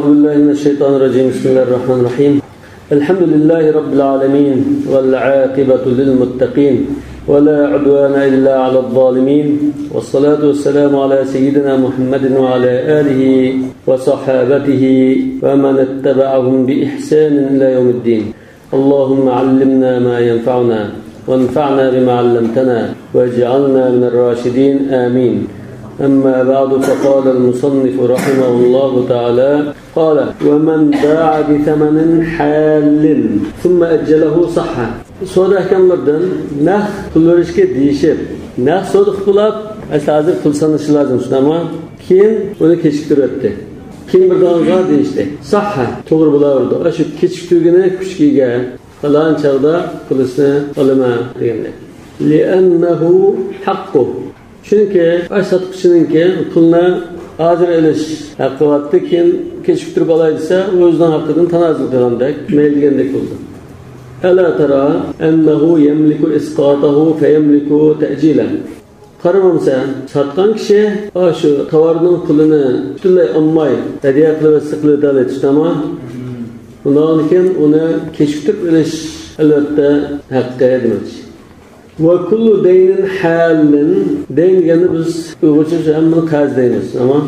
أعوذ بالله من الشيطان الرجيم. بسم الله الرحمن الرحيم. الحمد لله رب العالمين والعاقبة للمتقين ولا عدوان إلا على الظالمين، والصلاة والسلام على سيدنا محمد وعلى آله وصحابته ومن اتبعهم بإحسان إلى يوم الدين. اللهم علمنا ما ينفعنا وانفعنا بما علمتنا واجعلنا من الراشدين، آمين. أما بعد، فقال المصنف رحمه الله تعالى: قال: ومن باع بثمن حال ثم أجله صح. Savdo ahkamlaridan naq pul berishga deyishib, naq savdo qilib, hozir pul sanashi lozim, shundami? Keyin uni kechiktiryapti. Keyin bir donga deyishdi. Sahha, to'g'ri bo'laverdi. Shu kechiktirgani kuchga ega. Falan chog'da pulisini olaman deganda. Li'annahu haqqu. Chunki satqichiningki pulni hozir olish haqqi bor, keyin kechiktirib olay desa, o'zining haqqidan tanozul qilgandek, mayli degandek bo'ldi. Ala tara annahu yamliku isqatahu fayamliku ta'jila. Qaramamsa, satgan kishi shu tovarning pulini butunlay olmay, hadiya qilib siqilib oladi, undan keyin uni kechiktirib olish albatta haqqi demoqchi. Va kullu daynin halin, dayn degani biz uyg'urcha hammani qarz deymiz, ammo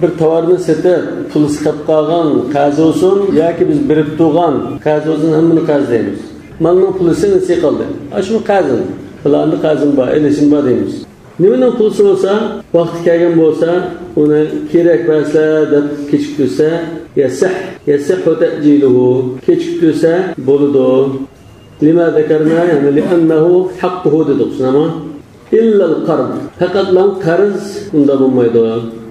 bir tovarni setib pul siqib qolgan qarz olsun yoki biz berib turgan qarz olsun, hammani qarz deymiz. Malning pulisi nisi qoldi, shu qarzim, falonni qarzim bor, ilishim bor deymiz. Nimaning pulisi bo'lsa, vaqti kelgan bo'lsa, uni kerak bo'lsa deb kechiktirsa, yasih, yasihu ta'jiluhu, kechiktirsa bo'ladi. لما ذكرنا يعني لأنه حقه dedik, ama illa al-qard, faqat lan qarz unda bo'lmaydi.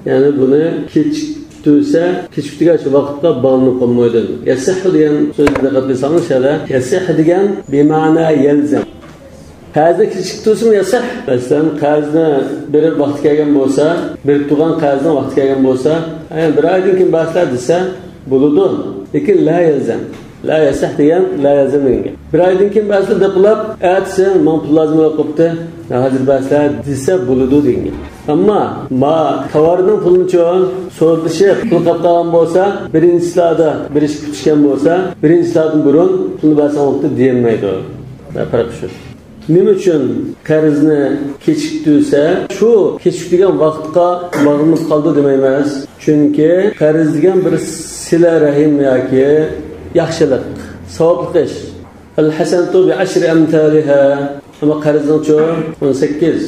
Ya'ni buni kechiktirsa, kechiktirgan vaqtga bog'lanib qolmaydi. Yasih degan so'zni diqqat qilsangiz, shada yasih degan bima'na yalzam. Qarzni kechiktirsin yasih. Masalan, qarzni berib vaqt kelgan bo'lsa, berib turgan qarzni vaqt kelgan bo'lsa, ya'ni bir oydan keyin boshlab desa bo'ladi. Lekin la yalzam. La yasih degan la yalzam degan. Bir oydan keyin ba'zida deb aytsin, men pul lozim bo'lib qolibdi, hozir ba'zida desa bo'ladi degan. Ammo ma tovarning pulini so'rashib pul qolib qolgan bo'lsa, birinchisida bir ish kutishgan bo'lsa, birinchisidan burun pulni bersan vaqtda deyilmaydi. Farq shu. Nima uchun qarzni kechiktirsa, shu kechiktirgan vaqtga bog'lanib qoldi demaymiz. Chunki qarz degan bir sila rahim yoki yaxshilik, savobli ish. Al-hasanatu bi ashri amthaliha. Ama qarzning 18.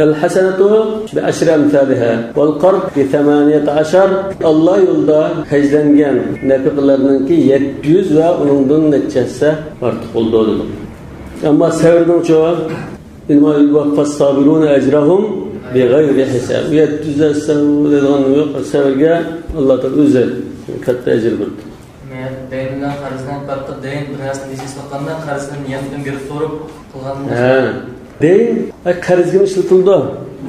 Al-hasanatu bi ashri amthaliha wal qard bi 18. Alloh yo'lida hajlangan nafiqalarninki 700 va uningdan nechasi ortiq bo'ldi dedi. Ammo sabrning inma yuwaffas sabiruna ajrahum bighayri hisab. 700 degan yo'q, sabrga Alloh taolo o'zi katta ajr berdi. Dayndan qarzdan farqi, dayn bir narsani nesib qilganda qarzni niyatdan berib so'rab qilgan. Ha, dayn qarzga ishlatildi.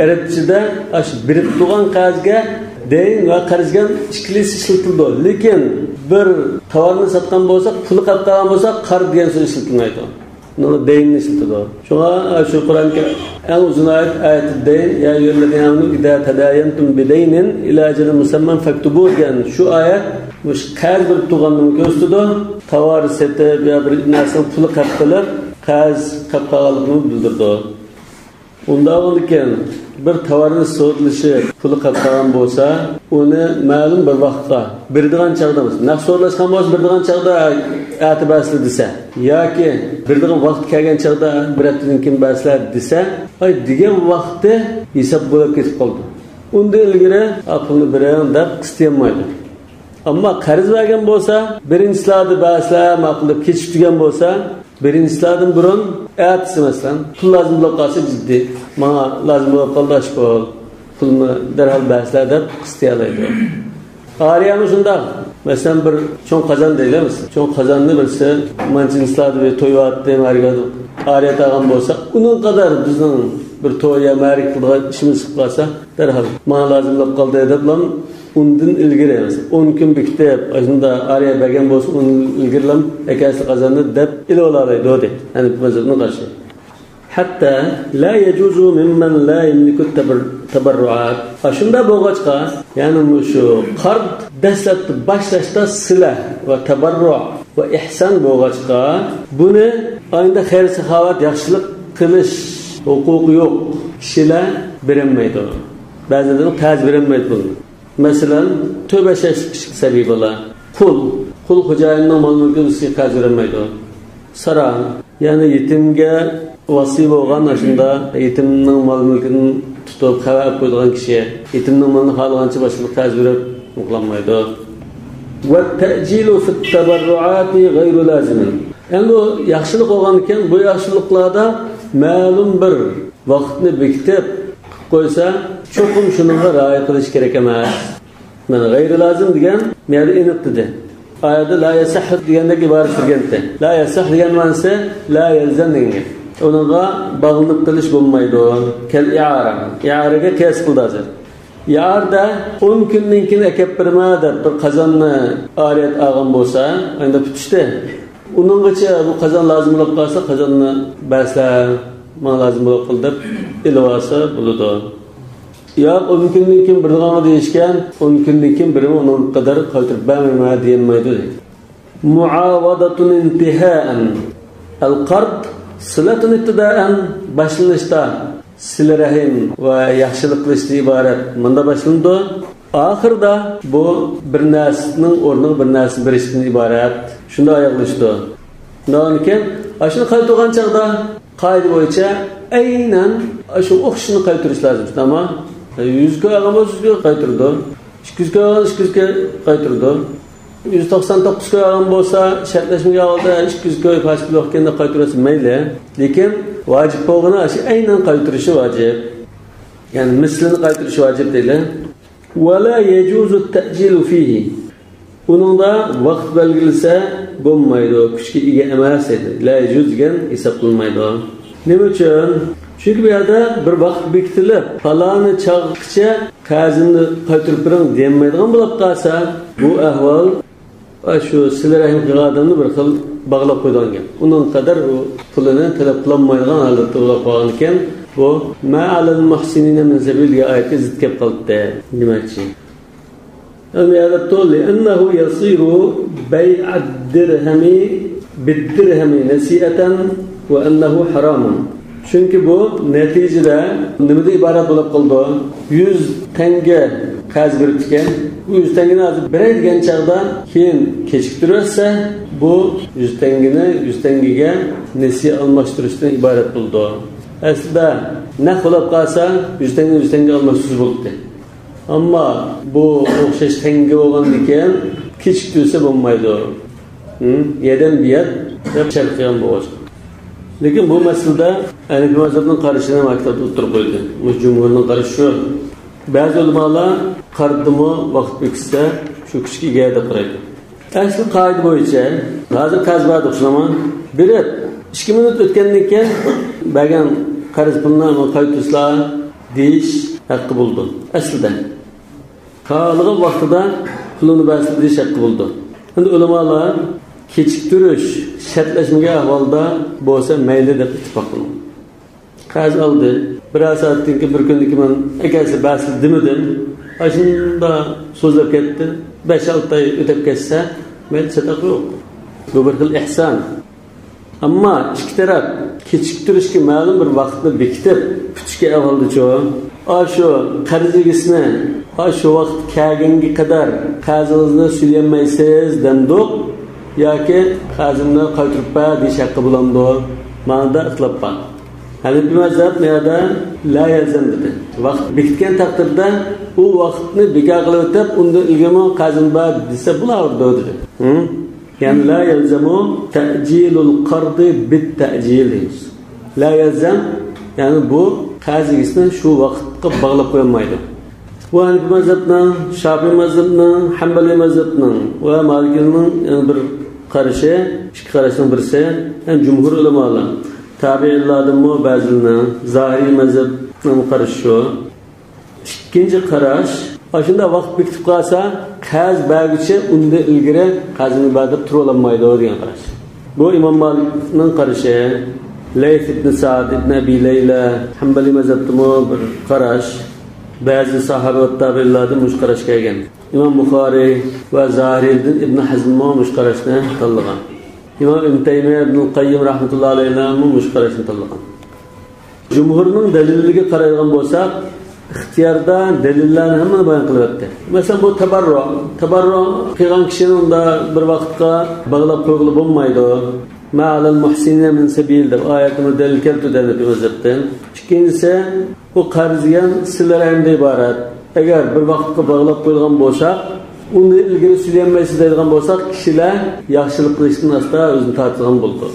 Arabchada ash berib turgan qarzga dayn va qarzga ikkilisi ishlatildi. Lekin bir tovarni sotgan bo'lsa, puli qolib qolgan bo'lsa, qarz degan so'z ishlatilmaydi. Uni daynni ishlatadi. Shunga shu Qur'onga eng uzun oyat ayat dayn ya ayyuhallazina amanu idza tadayantum bidaynin ila ajalin musamman faktubu degan shu oyat mush qarz berib turganini ko'rsatadi. Tovar setib yo bir narsani puli qolib qilib, qarz qolib qolganligini bildirdi. Unda lekin bir tovarni sotilishi puli qolib qolgan bo'lsa, uni ma'lum bir vaqtga beradigan chog'da, naq so'rlashgan bo'lsa, beradigan chog'da atibasli desa yoki beradigan vaqt kelgan chog'da bir haftadan keyin baslar desa, ay degan vaqtda hisob bo'lib ketib qoldi. Undan ilgari pulni beraman deb qistayolmaydi. Ammo qarz bergan bo'lsa, birinchilarda baslar ma'qul deb kechiktirgan bo'lsa, birinchilardan burun aytsa masalan, pul lozim bo'lib qolsa jiddiy, menga lozim bo'lib qoldi shu pul, pulni darhol baslar deb qistayoladi. Ariyami shundoq. Masalan, bir cho'ng qozon deymiz. Cho'ng qozonni birisi manchinslarda bir to'yvatdi, margadi. Ariya tag'an bo'lsa, uning qadar bizning bir to'y ya marik qilgan ishimiz chiqib qolsa, darhol menga lozim bo'lib qoldi deb undan ilgari emas, 10 kun bekitib, shunda ariya bergan bo'lsa, undan ilgarilam akasi qozonni deb ilib oladi dedi. Ya'ni bu mazhabni qarshi. Hatta la yajuzu mimman la yamliku tabarruat. Shunda bo'lg'achqa, ya'ni shu qard dastlabki boshlashda sila va tabarru va ihson bo'lg'achqa, buni ayni xayr saxovat yaxshilik qilish huquqi yo'q kishilar berilmaydi. Ba'zilar qarz berilmaydi buni. Masalan, 4-5 yoshli kichik sabiy bola, qul xo'jayinining mol mulkini ustiga qarz berilmaydi. Saran, ya'ni yetimga vasiy bo'lgan shunda yetimning mol mulkini tutib xabar qo'yadigan kishi yetimning molini xohlagancha boshqa qarz berib qilolmaydi. Va ta'jilu fi tabarruati g'ayru lazim. Endi bu yaxshilik bo'lgan ekan, bu yaxshiliklarda ma'lum bir vaqtni bekitib qo'ysa, cho'qim shunga rioya qilish kerak emas. Mana g'ayri lazim degan bu yerda aniq dedi. Oyatda la yasah degandek ibora turgandi. La yasah degan ma'nosi la yalzam degan. Uningga bog'lanib qilish bo'lmaydi. Kal i'ara. I'araga qiyos qildi hozir. I'arda 10 kundan keyin akab berma deb bir qozonni oriyat olgan bo'lsa, endi tutishdi. Uninggacha bu qozon lozim bo'lib qolsa, qozonni basla mana lozim bo'lib qoldi deb ilvasa bo'ladi. Yo'q, 10 kundan keyin birdig'anga deyishgan, 10 kundan keyin birimi uning qadar qaytarib bermayman deyilmaydi. Muavadatun intihaan. Al-qard silatun ibtidaan, boshlanishda sila rahim va yaxshilik qilishdan iborat. Bunda boshlandi. Oxirida bu bir narsaning o'rniga bir narsa berishdan iborat. Shunda oyoqlashdi. Undan keyin shuni qaytargan chaqda qoida bo'yicha aynan shu o'xshishini qaytarish lozim. Ammo 100 ga olgan bo'lsa 100 ga qaytardi, 200 ga olgan 200 ga qaytardi. 199 ga olgan bo'lsa shartlashmaga oldi 200 ga past yo'qganda qaytarsa mayli, lekin vojib bo'lgani shu aynan qaytarishi vojib. Ya'ni mislini qaytarish vojib deydi. Va la yajuzu at-ta'jilu fihi. Uningda vaqt belgilasa bo'lmaydi, kuchga ega emas edi. La yajuz degan hisob qilinmaydi. Nima uchun? Chunki bu yerda bir vaqt bekitilib, faloni chog'gacha qarzini qaytarib bering demaydigan bo'lib qolsa, bu ahvol shu sila rahim qilgan odamni bir xil bog'lab qo'ygan gap. Uning qadar u pulini talab qilolmaydigan holatda bo'lib qolgan ekan. Bu ma alal muhsinina min sabil degan oyatga zid kelib qoldi demakchi. لأنه يصير بيع الدرهم بالدرهم نسيئة وأنه حرام. Chunki bu natijada nimadan iborat bo'lib qoldi? 100 tanga qarz berib ekan. Bu 100 tangani hozir beradigan chaqda keyin kechiktirsa, bu 100 tangani 100 tangaga nasiya almashtirishdan iborat bo'ldi. Aslida naq bo'lib qolsa 100 tanga 100 tanga almashtirish bo'ldi. Ammo bu o'xshash tanga bo'lgandan keyin kechiktirsa bo'lmaydi. Yerdan bu yer deb shart qilgan bo'ladi. Lekin bu masalada Hanafi mazhabining qarashini maktabda o'tirib qo'ydi. Bu jumhurning qarashi shu. Ba'zi ulamolar qardimi vaqt bekitsa shu kuchga ega deb qaraydi. Asli qoida bo'yicha hozir qarz berdik shunami? Berib 2 minut o'tgandan keyin bergan qarz pulini qaytarsizlar deyish haqqi bo'ldi. Aslida xohlagan vaqtida pulini bersin deyish haqqi bo'ldi. Endi ulamolar kechiktirish shartlashmagan ahvolda bo'lsa mayli deb ittifoq qildi. Qarz oldi. Bir soatdan keyin bir kundan keyin men akasi basi demadim. Shunda so'zlab ketdi. 5-6 oy o'tib ketsa, mayli sadaqa yo'q. Bu bir xil ihson. Ammo ikki taraf kechiktirishga ma'lum bir vaqtni bekitib, kutishga avvaldichu, shu qarz egasini shu vaqt kelganga qadar qarzingizni suyanmaysiz demdik yoki qarzimni qaytarib ber deyish haqqi bo'lamdi. Ma'noda ixtilof bor. Hanafi mazhab bu yerda la yalzam dedi. Vaqt bekitgan taqdirda u vaqtni bekor qilib o'tib, undan ilgari qarzim bor desa bo'lardi dedi. Yani la yalzamu ta'jilul qardi bit ta'jil deymiz. La yalzam, ya'ni bu qarz egasini shu vaqtga bog'lab qo'yolmaydi. Bu Hanafi mazhabning, Shofiy mazhabning, Hanbali mazhabning va Malikning bir qarashi, ikki qarashning birisi, yani jumhur ulamolar, tabiinlardanmi ba'zilarning, zohiriy mazhabning qarashi shu. Ikkinchi qarash, shunda vaqt bekitib qolsa, qarz berguchi undan ilgari qarzini berib tura olmaydi degan qarash. Bu Imom Malikning qarashi, Layth ibn Sa'd ibn Abi Layla, Hanbali mazhabdimi bir qarash. Ba'zi sahoba va tabiinlardan mush qarash kelgan. Imom Buxoriy va Zahiriydan Ibn Hazm mush qarashni tanlagan. Imom Ibn Taymiya Ibn Qayyim rahmatullohi alayhi mush qarashni tanlagan. Jumhurning daliliga qaraydigan bo'lsak, ixtiyorda dalillarni hammani bayon qilyapti. Masalan, bu tabarru, tabarru qilgan kishini unda bir vaqtga bog'lab qo'yg'ili bo'lmaydi. Ma alal muhsinina min sabil deb oyatni dalil keltirdi mazhabdan. Ikkinchisi, bu qarz degan sizlar hamda iborat. Agar bir vaqtga bog'lab qo'yilgan bo'lsa, uni ilgari suyanmaysiz deydigan bo'lsak, kishilar yaxshilik qilishdan asta o'zini tortgan bo'ldi.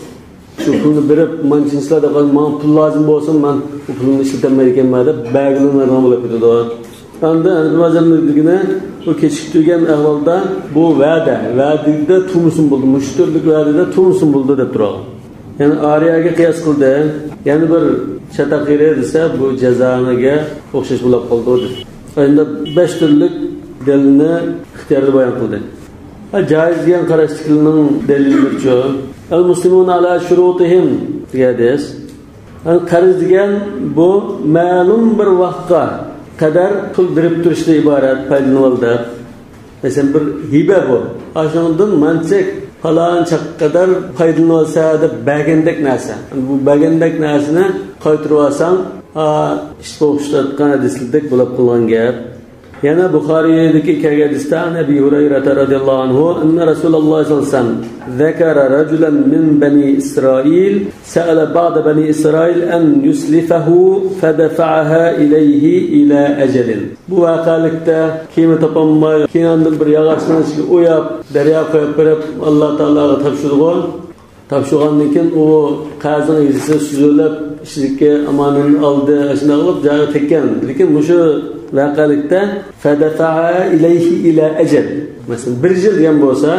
Shu pulni berib, manchinchilar deb, "Men pul lozim bo'lsin, men bu pulni ishlaolmay ekanman" deb bag'lanadigan bo'lib ketadi. Endi mazhabligini bu kechiktirgan ahvolda bu va'da, va'dada turmusin bo'ldi, mushturlik va'dada turmusin bo'ldi deb turadi. Ya'ni ariyaga qiyos qildi. Ya'ni bir chataq yeri desa, bu jazoniga o'xshash bo'lib qoldi deb. Endi 5 turlik dalilni ixtiyorda bayon qildi. Joiz degan qarashlikning dalili shu. Al muslimun ala shurutihim degan. Qarz degan bu ma'lum bir vaqtga qadar pul berib turishdan iborat foydalanildi. Masalan, bir hiba bu. Shundan manchak faloncha qadar foydalanilsa deb bagandek narsa. Bu bagandek narsani qaytarib olsang, ishga o'xshatgan hadislardek bo'lib qolgan gap. Yana Buxoriydagi kelgan hadisda Abi Hurayra radhiyallohu anhu anna Rasululloh sollallohu alayhi vasallam zakara rajulan min bani Isroil sa'ala ba'da bani Isroil an yuslifahu fadafa'aha ilayhi ila ajalin. Bu voqelikda kiyimi topolmay, keyin ondan bir yog'ochni ichiga o'yab, daryo qo'yib berib Alloh taologa topshirgan. Topshirgandan keyin u qazining egasi suzilib ishlikka omonatni oldi, shunday qilib joyiga tekkan. Lekin shu voqelikda fadafa'a ilayhi ila ajal. Masalan, bir yil degan bo'lsa,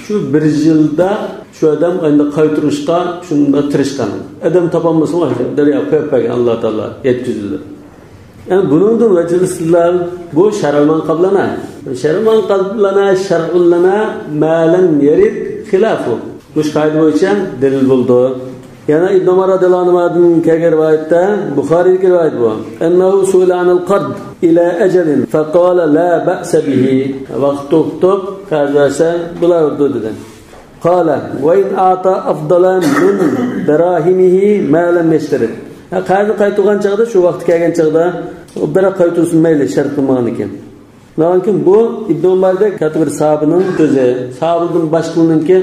shu bir yilda shu odam endi qaytarishga shunda tirishgan. Odam topolmasa, daryo qo'yib bergan Alloh taolo yetkazdi. Yani bunundan vacilsizlar bu shar'man qablana. Shar'man qablana shar'ullana ma lam yarid khilafu. Bu qoida bo'yicha dalil bo'ldi. Yana Ibn Umar radhiyallohu anhudan kelgan rivoyatda Buxoriyga rivoyat bu. Annahu suila anil qard ila ajalin faqala la ba'sa bihi. Vaqt to'xtab qarz bular dedi. Qala va in ata afdala min darahimihi ma lam yashtarit. Qarzni qaytargan chaqda shu vaqt kelgan chaqda biroq qaytarsin mayli shart qilmagan ekan. Lekin bu Ibn Umarda katta bir sahobaning so'zi. Sahobadan boshqalarningki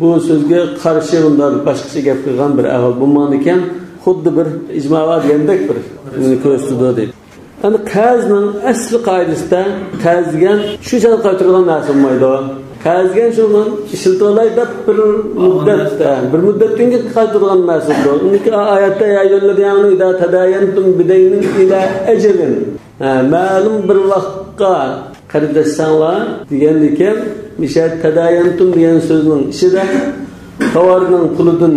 bu so'zga qarshi bundan boshqacha gap qilgan bir ahvol bo'lmagan ekan. Xuddi bir ijmo degandek bir ko'rsatdi deydi. Endi qarzning asli qoidasida qarz degan shu chaqda qaytarilgan narsa bo'lmaydi. Qarz degan shundan ishlatib olay deb bir muddatda, bir muddatdan keyin qaytarilgan narsa bo'ldi. Uniki oyatda ya ayyuhallazina idza tadayantum bidaynin ila ajalin. Ma'lum bir vaqtga qarzlashsanglar degan ekan, misha tadayantum degan so'zning ichida tovarning pulidan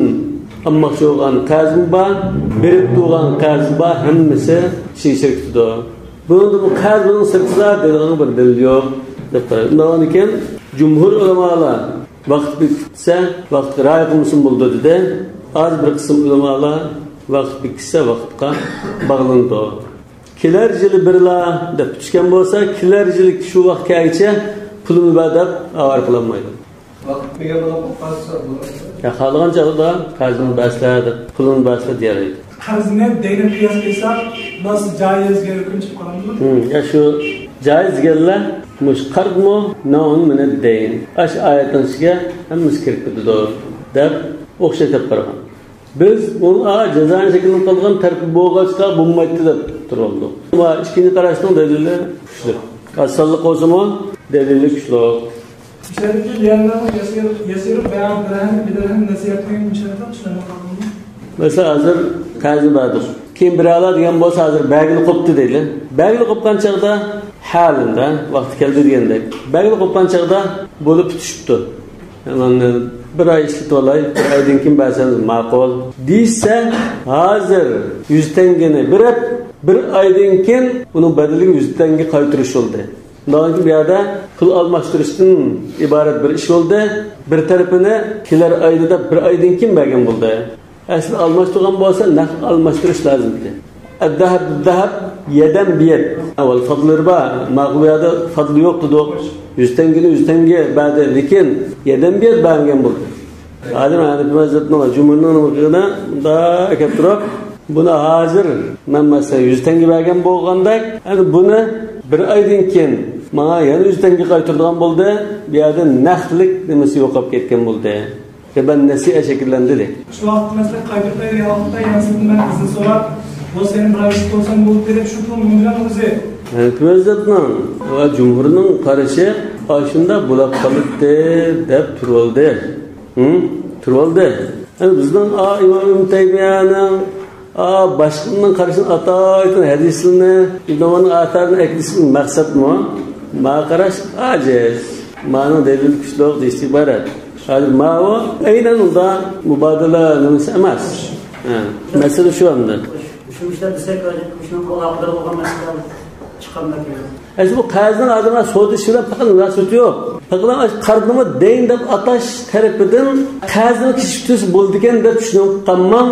almoqchi bo'lgan qarzim bor, berib turgan qarzim bor, hammasi ichiga kirib. Bunda bu qarzning sirtida deydigan bir dalil yo'q deb qaraydi. Undan keyin jumhur ulamolar vaqt bitsa vaqt rioya qilmasin bo'ldi dedi. Az bir qism ulamolar vaqt bitsa vaqtga bog'landi. Kelar yili birla deb tushgan bo'lsa, kelar yili shu vaqt kelguncha pulini ber deb avar qilinmaydi. Vaqt nega bo'lib qolsa bo'ladi. Ya xohlagan chog'da qarzini baslar deb pulini baslar deyardi. Qarzni deyni qiyos qilsak, nasıl joiz hukm chiqib qoladimi? Ya shu joiz deganlar mush qardmu naun min ad-dayn. Ash oyatning ichiga hammasi kirib ketadi deb o'xshatib qaragan. Biz bunu cezanın şeklinde qilgan tarki bo'lg'achqa bo'lmaydi deb turoldi. Ama ikkinchi qarashning dalili kuchli. Asallik bo'lsa-mu dalili kuchli. İçerideki diyenlerin yasiru beyan dirhem bidirhem nasihatini müşahede tushunadi. Mesela hazır qarzni berdik. Keyin birovlar degan bo'lsa hazır bagini qo'pdi deydi. Bagini qo'pgan chaqda halinda vaqti keldi degandek. Bagini qo'pgan chaqda bo'lib tushibdi. Yani bir ay ishlatib olay, bir oydan keyin bersangiz ma'qul deysa, hozir 100 tengani berib, bir oydan keyin uni badaliga 100 tanga qaytarish bo'ldi. Undan keyin bu yerda pul almashtirishdan iborat bir ish bo'ldi. Bir tarafini kelar oyda bir oydan keyin bergan bo'ldi. Asli almashtirgan bo'lsa, naqd almashtirish lozim edi. Az-zahab biz-zahab Yedan biyet. Avval fadl riba, mağlubiyada fadl yo'q dedik. 100 tengini 100 tenge berdi, lekin yedan biyet bergan bo'ldi. Hozir Hanafi mazhabining jumhurning nimasini bunday kelib turib, buni hozir men masalan 100 tenge bergan bo'lgandek, endi buni bir oydan keyin menga yana 100 tenge qaytaradigan bo'ldi. Bu yerda naqdlik nimasi yo'qolib ketgan bo'ldi. Riba nasiya shakllandi dedi. Shu vaqt masalan qaytarib bergan vaqtda yana sizdan men izn so'rab, bu senin bir oy bo'lsam bo'ldi deb shu pul bundan o'zi. Hanafi mazhabining va jumhurning qarashi shunda bo'lib qoldi deb turoldi. Turoldi. Yani bizning İmam İbn Taymiyaning boshqaning qarashini atoytin hadisini İbn Umarning atharini eklashning maqsadmi? Ma qarash ajiz. Ma'ning dalil kuchli deyish iborat. Hozir ma'u aynan unda mubodala nimasi emas. Masala shu endi. Shu ishlar desak, shuni aloqador bo'lgan masala chiqarmoq. Endi bu qarzning odamlar savdo ishi bilan faqat munosabati yo'q. Faqat qarzni deyin deb atash tarafidan qarzni kechiktirsa bo'ldi ekan deb tushunib qolmang.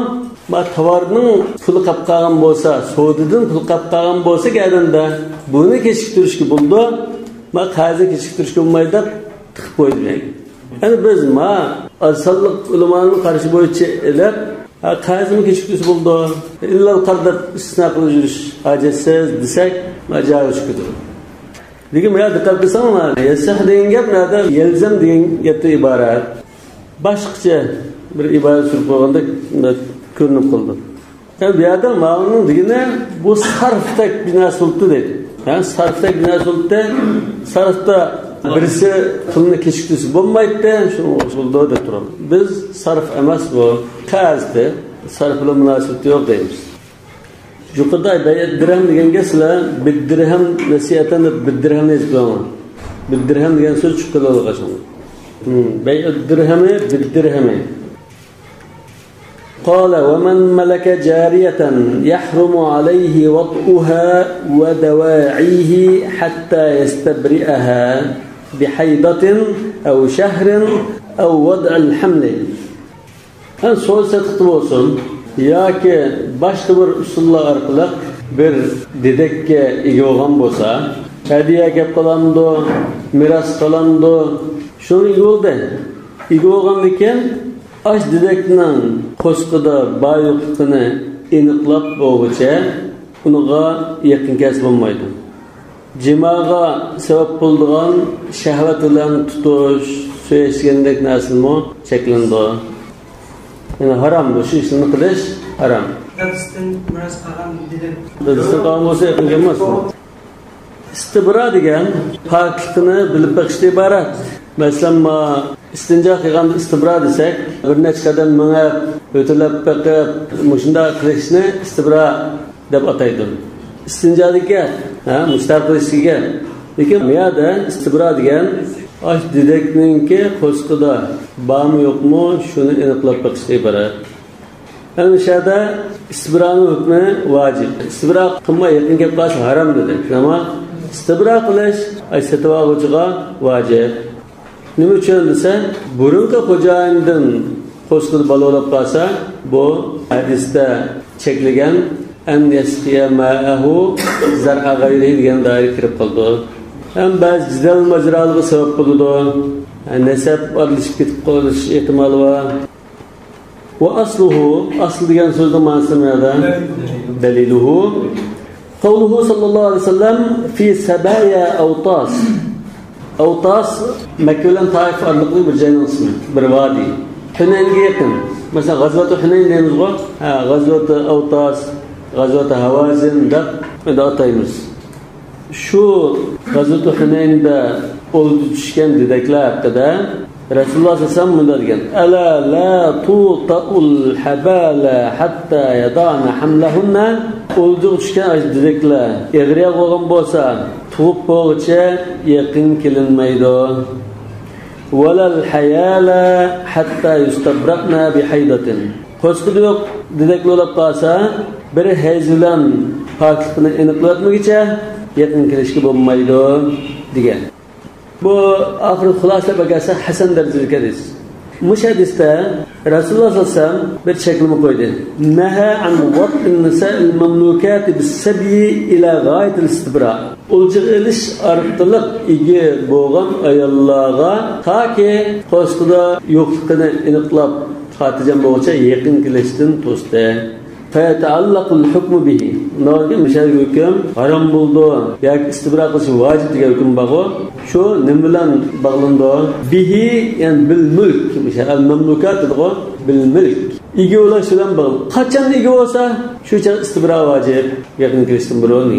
Tovarning puli qolib qolgan bo'lsa, savdodan pul qolib qolgan bo'lsa gardanda buni kechiktirishga bo'ldi. Qarzni kechiktirishga bo'lmaydi deb tiqib qo'ydi. Endi biz osonlik ulamoning qarashi bo'yicha ilib qarzni kechiktirsa bo'ldi. Illal qarz deb istisno qilib yurish hojatsiz desak, majoz chiqadi. Lekin bu yerda diqqat qilsang, yasah degan gap nerda yelzam degan gapdan iborat. Boshqacha bir iborat surib qo'yganda ko'rinib qoldi. Yani bu yerda ma'lumning degani bu sarfdak binosi bo'libdi deydi. Yani sarfdak binosi bo'libdi. Sarfda birisi pulni kechiktirsa bo'lmaydi, shuni bo'ldi deb turadi. Biz sarf emas bu, qarzdi. Sarf bilan munosabati yo'q deymiz. Yuqorida bayat dirham deganga sizlar bir dirham nasiyatan deb bir dirhamni yozib qo'yinglar. Bir dirham degan so'z chiqib qoladi qachon. Bayat dirhami bir dirhami. قال ومن ملك جارية يحرم عليه وطئها ودواعيه حتى يستبرئها بحيضة أو شهر أو وضع الحمل. هل سؤال ستخطب yoki boshqa bir usullar orqali bir dedakka ega bo'lgan bo'lsa, hadiya kelib qolamdi, meros qolamdi, shuni ega bo'ldi. Ega bo'lgandan keyin ash dedakning qo'sqida boyliqini aniqlab bo'lguncha uniga yaqin kas bo'lmaydi. Jimoga sabab bo'ladigan shahvat bilan tutish, suyashgandek narsalar cheklandi. Yani haram bu, şu işini qilish haram. Dadasidan miros qolgan dedim. Dadasidan qolgan bo'lsa yaqin kelmas. Istibra degan poklikni bilib boqishdan iborat. Masalan, istinjo qilganda istibra desak, bir necha qadam mingib, o'tilab boqib, shunday qilishni istibra deb ataydi. Istinjodagi, mustaqil qilishiga. Lekin bu yerda istibra degan ash dedakninki qo'sqida bormi yo'qmi shuni aniqlab boqishga iborat. Endi shu yerda istibraning hukmi vojib. Istibra qilmay yaqin kelib qolish harom dedi. Ammo istibra qilish sotib oluvchiga vojib. Nima uchun desa, burungi xo'jayindan qo'sqida bola bo'lib qolsa, bu hadisda cheklagan an yasqiya ma'ahu zar'a g'ayrihi degan doira kirib qoldi. Hem bazı jidal majralarga sabab bo'ladi. Nasab aralashib ketib qolish ehtimoli bor. Va asluhu, asl degan so'zning ma'nosi nimada? Daliluhu qawluhu sallallohu alayhi vasallam fi sabaya awtas. Awtas Makka bilan Taif oraliqli bir joyning ismi, bir vodiy. Hunaynga yaqin. Masalan, G'azvatu Hunayn deymiz-ku. Ha, G'azvatu Awtas, G'azvatu Havazin deb endi ataymiz. Shu G'azvatu Hunaynda o'ldi tushgan dedaklar haqida Rasululloh sollallohu alayhi vasallam bunday degan: "Ala la tuta'ul habala hatta yadana hamlahunna." O'ldi tushgan dedaklar egriya bo'lgan bo'lsa, tug'ib bo'lguncha yaqin kelinmaydi. Walal hayala hatta yustabraqna bihaydatin. Qo'sqida yo'q dedaklar bo'lib qolsa, bir hayz bilan poklikni aniqlatmaguncha yaqin kelishga bo'lmaydi degan. Bu oxir xulosa bagasa hasan darajalik hadis. Mush hadisda Rasululloh sollallohu alayhi vasallam bir cheklama qo'ydi. Naha an vat'in nisa'il mamlukati bis-sabyi ila g'oyatil istibra. O'lja ilish orqali ega bo'lgan ayollarga toki qo'sqida yo'qligini aniqlab xotirjam bo'lguncha yaqin kelishdan to'sdi. فيتعلق الحكم به. Nolga mishal hukm harom bo'ldi yoki istibro qilish vojib degan hukm bor. Shu nima bilan bog'landi? Bihi, ya'ni bil mulk, mishal al mamlukat dedi, bil mulk. Ega bo'lish bilan bog'liq. Qachon ega bo'lsa, shu chaq istibro vojib, yaqin kelishdan burun.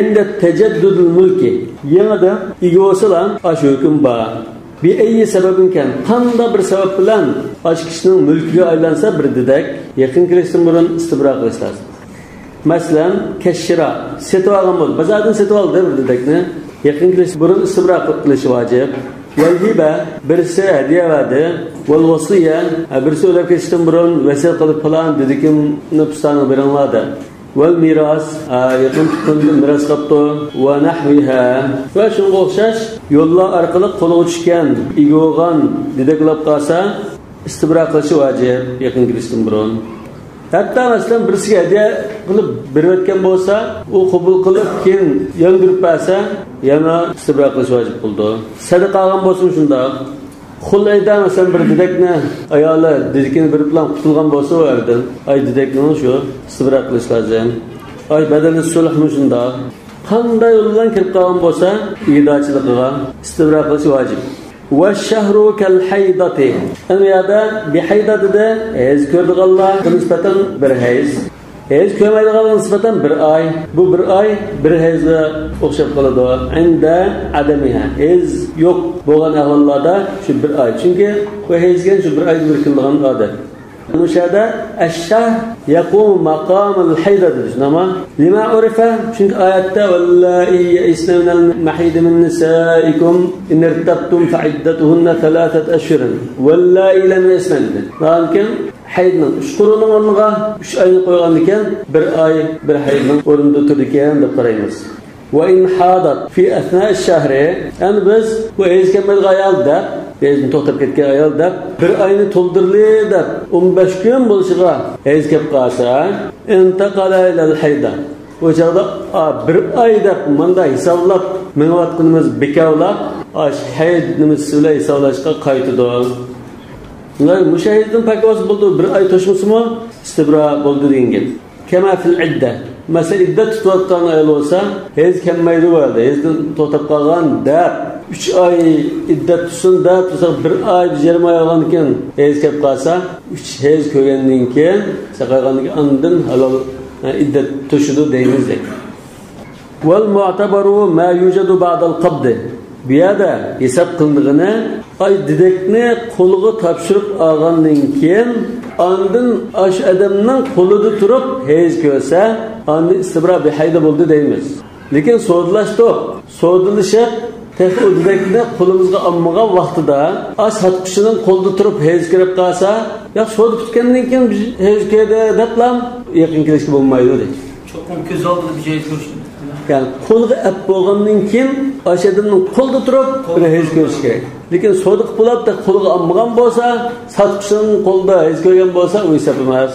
Inda tajaddudul mulki. Yanada ega bo'lsa, shu hukm bor. Bir ayyi sebebin kan, qanda bir sebep bilan aş kişinin mülküge aylansa bir dedek, yakın kirişten burun istibra qilish lazım. Masalan, keşşira, setib algan bo'ldi, bozordan setib oldi bir dedekni, yakın kirish burun istibra qilish vojib. Vel hibe, birisi hediye verdi. Vel vasiye, birisi o'lib ketishdan burun vasiyat qilib falan dedekimni pustani beringlar. Vel miras, yaqin tuqqandan miras qopti va nahviha va shunga o'xshash yo'llar orqali qo'lga tushgan, ega bo'lgan dedaklab qolsa istibro qilishi vojib yaqin kirishdan burun. Hatto masalan birisiga hadiya qilib berayotgan bo'lsa, u qabul qilib keyin yondirib bersa, yana istibro qilish vojib bo'ldi. Sadaqa olgan bo'lsa shundoq. Xullayda masalan bir dedakni ayoli dedikini bir bilan qutulgan bo'lsa u yerdan ay dedakni shu istibro qilish lozim. Ay badali sulhmi shundoq. Qanday yo'l bilan kirib qolgan bo'lsa, idochiligiga istibro qilish vojib. Va shahru kal haydati. Endi yerda bi haydatida hayz ko'rdiganlar nisbatan bir hayz, hayz ko'rmaydiganlar nisbatan bir oy. Bu bir oy bir hayzga o'xshab qoladi. Inda adamiha. Hayz yo'q bo'lgan ahvollarda shu bir oy. Chunki bu hayzga shu bir oy bir qilgan odat. Mushada ash-shahr yaqum maqam al-hayda dedi. Nima? Lima urifa? Chunki oyatda vallahi ya'isna minal mahid min nisaikum in irtabtum fa'iddatuhunna thalathat ashhurin vallahi lam ya'isna dedi. Lekin haydning 3 quruning o'rniga 3 oyni qo'ygan ekan, bir oy bir haydning o'rnida turdi ekan deb qaraymiz. Va in hadat fi athna ash-shahri, endi biz bu hayz kelmaydigan ayol deb, hayzni to'xtab ketgan ayol deb bir oyni to'ldirli deb 15 kun bo'lishiga hayz kelib qolsa, intaqala ilal hayda. Bu chaqda bir oy deb munda hisoblab minayotganimiz bekovlab hayd nimasi bilan hisoblashga qaytadi. Ular mushahiddan pakvoz bo'ldi, bir oy to'shmasimi istibro bo'ldi degan. Kama fil idda. Masalan, iddat tutayotgan ayol bo'lsa, hayz kelmaydi bo'ldi, hayzdan to'xtab qolgan deb 3 oy iddat tutsin deb tursa, bir oy 20 oy olgan ekan, hayz kelib qolsa, 3 hayz ko'rgandan keyin, saqaygandan keyin andin halol iddat tushidi deymiz. Val mu'tabaru ma yujadu ba'dal qabd. Bu yerda hisob qilindig'ini ay dedakni qo'liga topshirib olgandan keyin andin ash odamning qo'lida turib hayz ko'rsa, andin istibro bi hayda bo'ldi deymiz. Lekin savdolashdik, savdolashib dedakni qo'limizga olmagan vaqtida ash sotquchining qo'lida turib hayz kirib qolsa, yo savdo bitgandan keyin hayz keldi deblam yaqin kelishga bo'lmaydi deydi. Cho'qim ko'z oldida bir joy ko'rish. Yani qo'lga ap bo'lgandan keyin ash odamning qo'lida turib bir hayz ko'rish kerak. Lekin savdo qilib bo'lib da qo'lga olmagan bo'lsa, sotquchining qo'lida hayz ko'rgan bo'lsa, u hisob emas.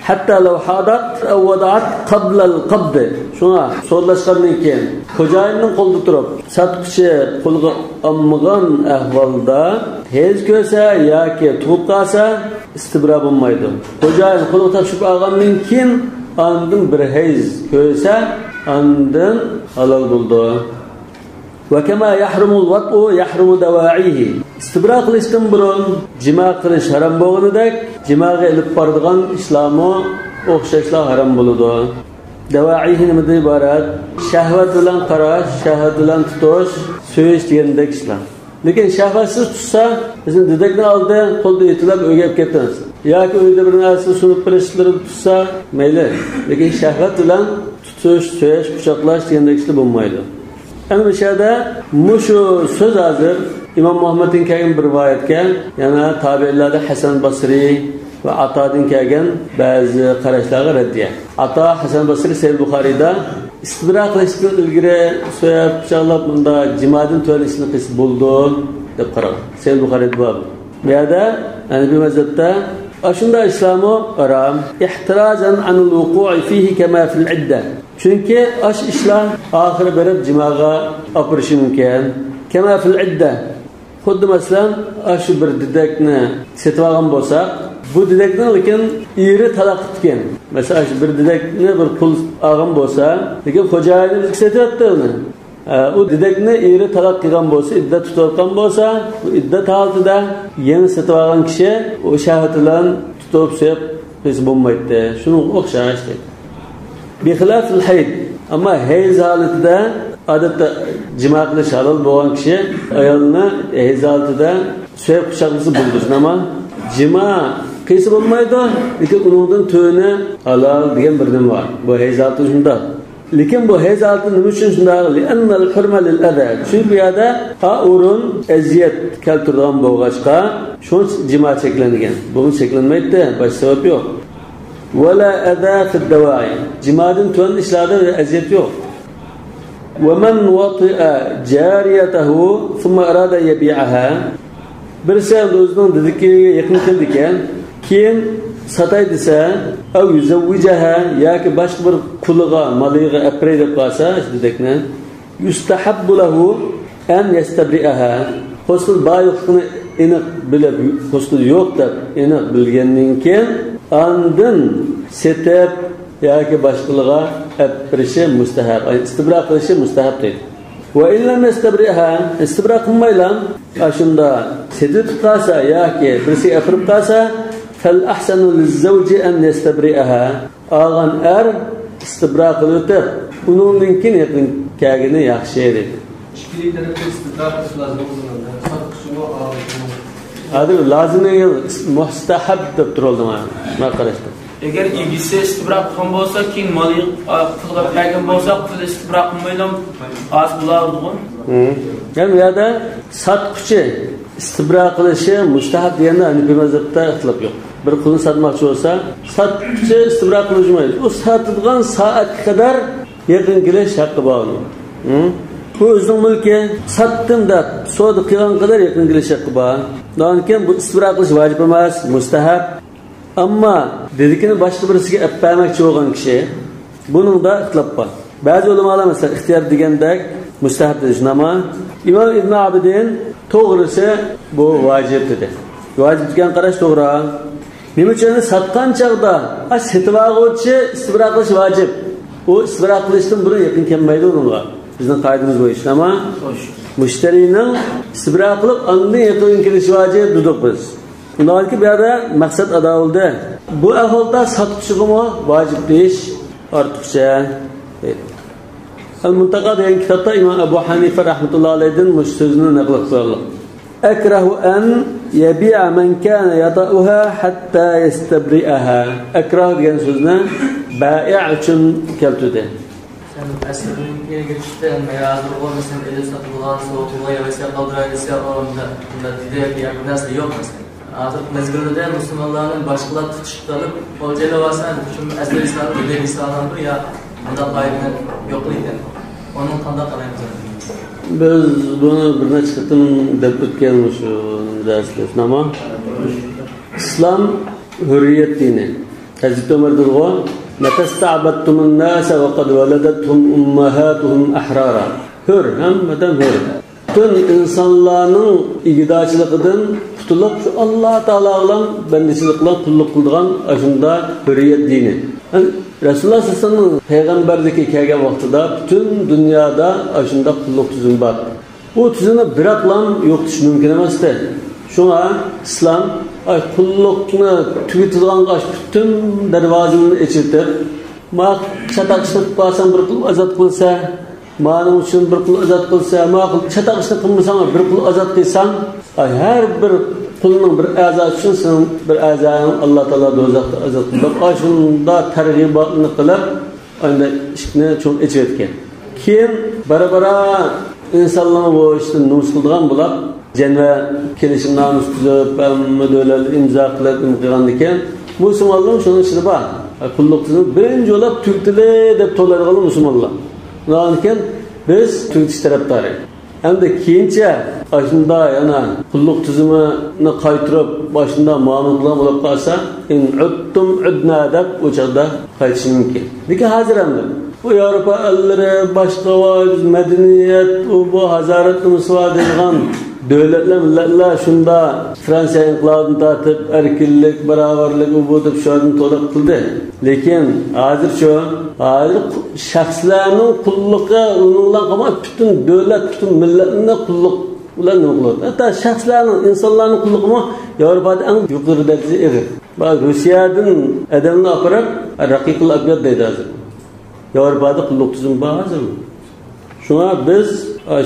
Hatta law hadat aw wada'at qabla al-qabd. Shunga savdolashgandan keyin xo'jayinning qo'lida turib, sotquchi qo'lga olmagan ahvolda hayz ko'rsa yoki tug'ib qolsa, istibro bo'lmaydi. Xo'jayin qo'lga topshirib olgandan keyin andin bir hayz ko'rsa, andin halol bo'ldi. Va kama yahrumul vat'u yahrumu dawa'ihi. Istibro qilishdan burun jima qilish harom bo'lganidek, jimaga ilib boradigan ishlarmi o'xshashlar harom bo'ladi. Dawa'ihi nimadan iborat? Shahvat bilan qarash, shahvat bilan tutish, so'yish degandek ishlar. Lekin shahvatsiz tutsa, bizim dedakni oldi, qo'lda yetilab uyga olib ketamiz. Yoki uyda bir narsa sunib birishtirib tutsa, mayli. Lekin shahvat bilan tutish, so'yish, quchoqlash degandek ishlar bo'lmaydi. Endi bu yerda mushu so'z hozir İmam Muhammed'in kelgan bir rivoyatga, yana tabiinlarda Hasan Basri va Atodan kelgan ba'zi qarashlarga raddiya. Ato Hasan Basri Sahih Buxoriyda istibro qilishdan ilgari so'yab pichoqlab bunda jimadan tuvan ishni qilsa bo'ldi deb qaragan. Sahih Buxoriyda bor. Bu yerda Hanefi mezhepte aşında İslam'ı haram. İhtirazen anil vuku'i fihi kema fil idde. Çünkü aş işler ahire berip cimağa apırışı mümkün. Kema fil idde. Xuddi masalan aş bir didakni setib olgan bo'lsak, bu didakni lekin eri talaq qilgan. Masalan aş bir didakni bir pul olgan bo'lsa, lekin xo'jayini bizga setyapti uni. U didakni eri talaq qilgan bo'lsa, iddat tutayotgan bo'lsa, bu iddat holatida yangi setib olgan kishi u shahvat bilan tutib suyab qilsa bo'lmaydi. Shunga o'xshash deydi. Bi xilafil hayd. Ammo hayz holatida odatda jima qilish halol bo'lgan kishi ayolni hayz holatida suyab quchoqlasa bo'ldi. Ammo jima qilsa bo'lmaydi, lekin uningdan to'ni halol degan bir nima bor. Bu hayz holati shundoq. Lekin bu hayz holati nima uchun shundoq? Li'annal hurma lil adha. Chunki bu yerda o'rin aziyat keltirgan bo'lg'achqa shu jima cheklangan. Buni cheklanmaydi, boshqa sabab yo'q. Wala adha fi ad-dawa'i. Jimadan tuan ishlarda aziyat yo'q. ومن وطئ جاريته ثم أراد يبيعها. Birisi o'zining dedikiga yaqin keldi ekan, keyin satay desa, av yuzawwijaha yoki boshqa bir quliga, maliga apray deb qolsa, dedikni yustahabbu lahu an yastabri'aha. Qo'sqil bor yo'qligini aniq bilib, qo'sqil yo'q deb aniq bilgandan keyin andin setib yoki boshqalarga apirishi mustahab, istibro qilishi mustahab deydi. Va illam yastabriha, istibro qilmaylan, shunda setib qolsa yoki birisi apirib qolsa, fal ahsanu lizzawji an yastabri'aha. Olgan er istibro qilib, uningdan keyin yaqin kelgani yaxshi deydi. Ikki tarafda istibro qilish lozim bo'ladi. Sotquchimi, oluvchimi? Hozir lozim degan mustahab deb turildi mana. Nima qarashdi? Eğer ilgisi istibra qilgan bo'lsa, keyin moli pulga bergan bo'lsa, pul istibra qilmaydi, az bo'lardi-ku. Ya'ni bu yerda sotquchi istibra qilishi mustahab deganda Hanafi mazhabda ixtilof yo'q. Bir qulni sotmoqchi bo'lsa, sotquchi istibra qilishmaydi. U sotadigan soatga qadar yaqin kelish haqqi bor uni. Bu o'zining mulki, sotdim deb savdo qilgan qadar yaqin kelish haqqi bor. Undan keyin bu istibra qilish vojib emas, mustahab. Ammo dedikini boshqa birisiga olib bermoqchi bo'lgan kishi, buningda ixtilof bor. Ba'zi ulamolar masalan ixtiyor degandek mustahab dedi, ammo Imom Ibn Abidin to'g'risi bu vojib dedi. Vojib degan qarash to'g'ri. Nima uchun sotgan chaqda setib olguvchi istibro qilish vojib. U istibro qilishdan burun yaqin kelmaydi uningga. Bizning qoidamiz bo'yicha, ammo mushtariyning istibro qilib undan yaqin kelish vojib dedik biz. Undan ki bu yerda maqsad ado bo'ldi. Bu ahvolda sotquchig'imi vojib deyish ortiqcha. Al-Muntaqa degan kitobda Imom Abu Hanifa rahmatullohi alayhidan mush so'zni naql qildi. Akrahu an yabi'a man kana yata'uha hatta yastabri'aha. Akrahu degan so'zni bai' uchun keltirdi. Sen asrning kelishda ma'zurga masalan el sotilgan, sotilgan yoki qoldirilsa o'rnida dedi ya bu narsa yo'q masalan. Hozir mezgilda musulmonlarning boshqalar tutishib qolib, o'ljalayotsan, shu asl islom dedi islomdir ya bunda qoidani yo'qlaydi. Uni qanday qaraymiz? Biz buni bir necha qatim deb o'tganmiz shu darslarda. Nima? Islom hurriyat dini. Hazrat Umar dedi: "Matasta'battumun nasa va qad waladatuhum ummahatuhum ahrara." Hur, hammadan hur. Bütün insanlarning igidachiligidan qutulib, shu Alloh taolo bilan bandichilik bilan qulluq qiladigan shunda hurriyat dini. Rasululloh sallallohu alayhi vasallam payg'ambarlikka kelgan vaqtida butun dunyoda shunda qulluq tuzumi bor. Bu tuzumni biroqlam yo'qotish mumkin emasdi. Shunga islom qulluqni tugatadigan butun darvozani ochib, ma chatoq ishni qilib qolsang bir qul ozod qilsa, ma'ning uchun bir qul ozod qilsa, ma chatoq ishni qilmasang bir qul ozod qilsang, har bir qulning bir a'zosi uchun sening bir a'zoing Alloh taolo do'zaxda ozod qildi. Shunda targ'ibotni qilib, endi ishni cho'ng ochib etgan. Keyin bara-bara insonlarni bu ishni nus qildigan bo'lib, Cenve kelishimlarni tuzib, hamma davlat imzo qilib, qilgandan keyin musulmonlar shuni ichida bor. Qulluq tuzib, birinchi bo'lib tugatili deb to'laydigan musulmonlar. Undan keyin biz tugatish tarafdori. Endi keyincha shunda yana qulluq tizimini qaytirib boshida muomala qilgan bo'lib qolsa, in udtum udna deb u chog'da qaytishi mumkin. Lekin hozir endi bu Yevropa ellari boshqa madaniyat u bu hazoratimiz var deydigan davlatlar millatlar shunda Fransiya inqilobini tortib erkinlik, barobarlik u bu deb shularni to'liq qildi. Lekin hozir shu hozir shaxslarning qulluqi uning bilan qolmay butun davlat, butun millatni qulluq ular nima qiladi? Hatto shaxslarning, insonlarning qulluqimi Yevropada eng yuqori darajada ig'ir. Rossiyadan odamni olib raqiqil abyad deydi hozir. Yevropada qulluq tizimi bor hozir. Shunga biz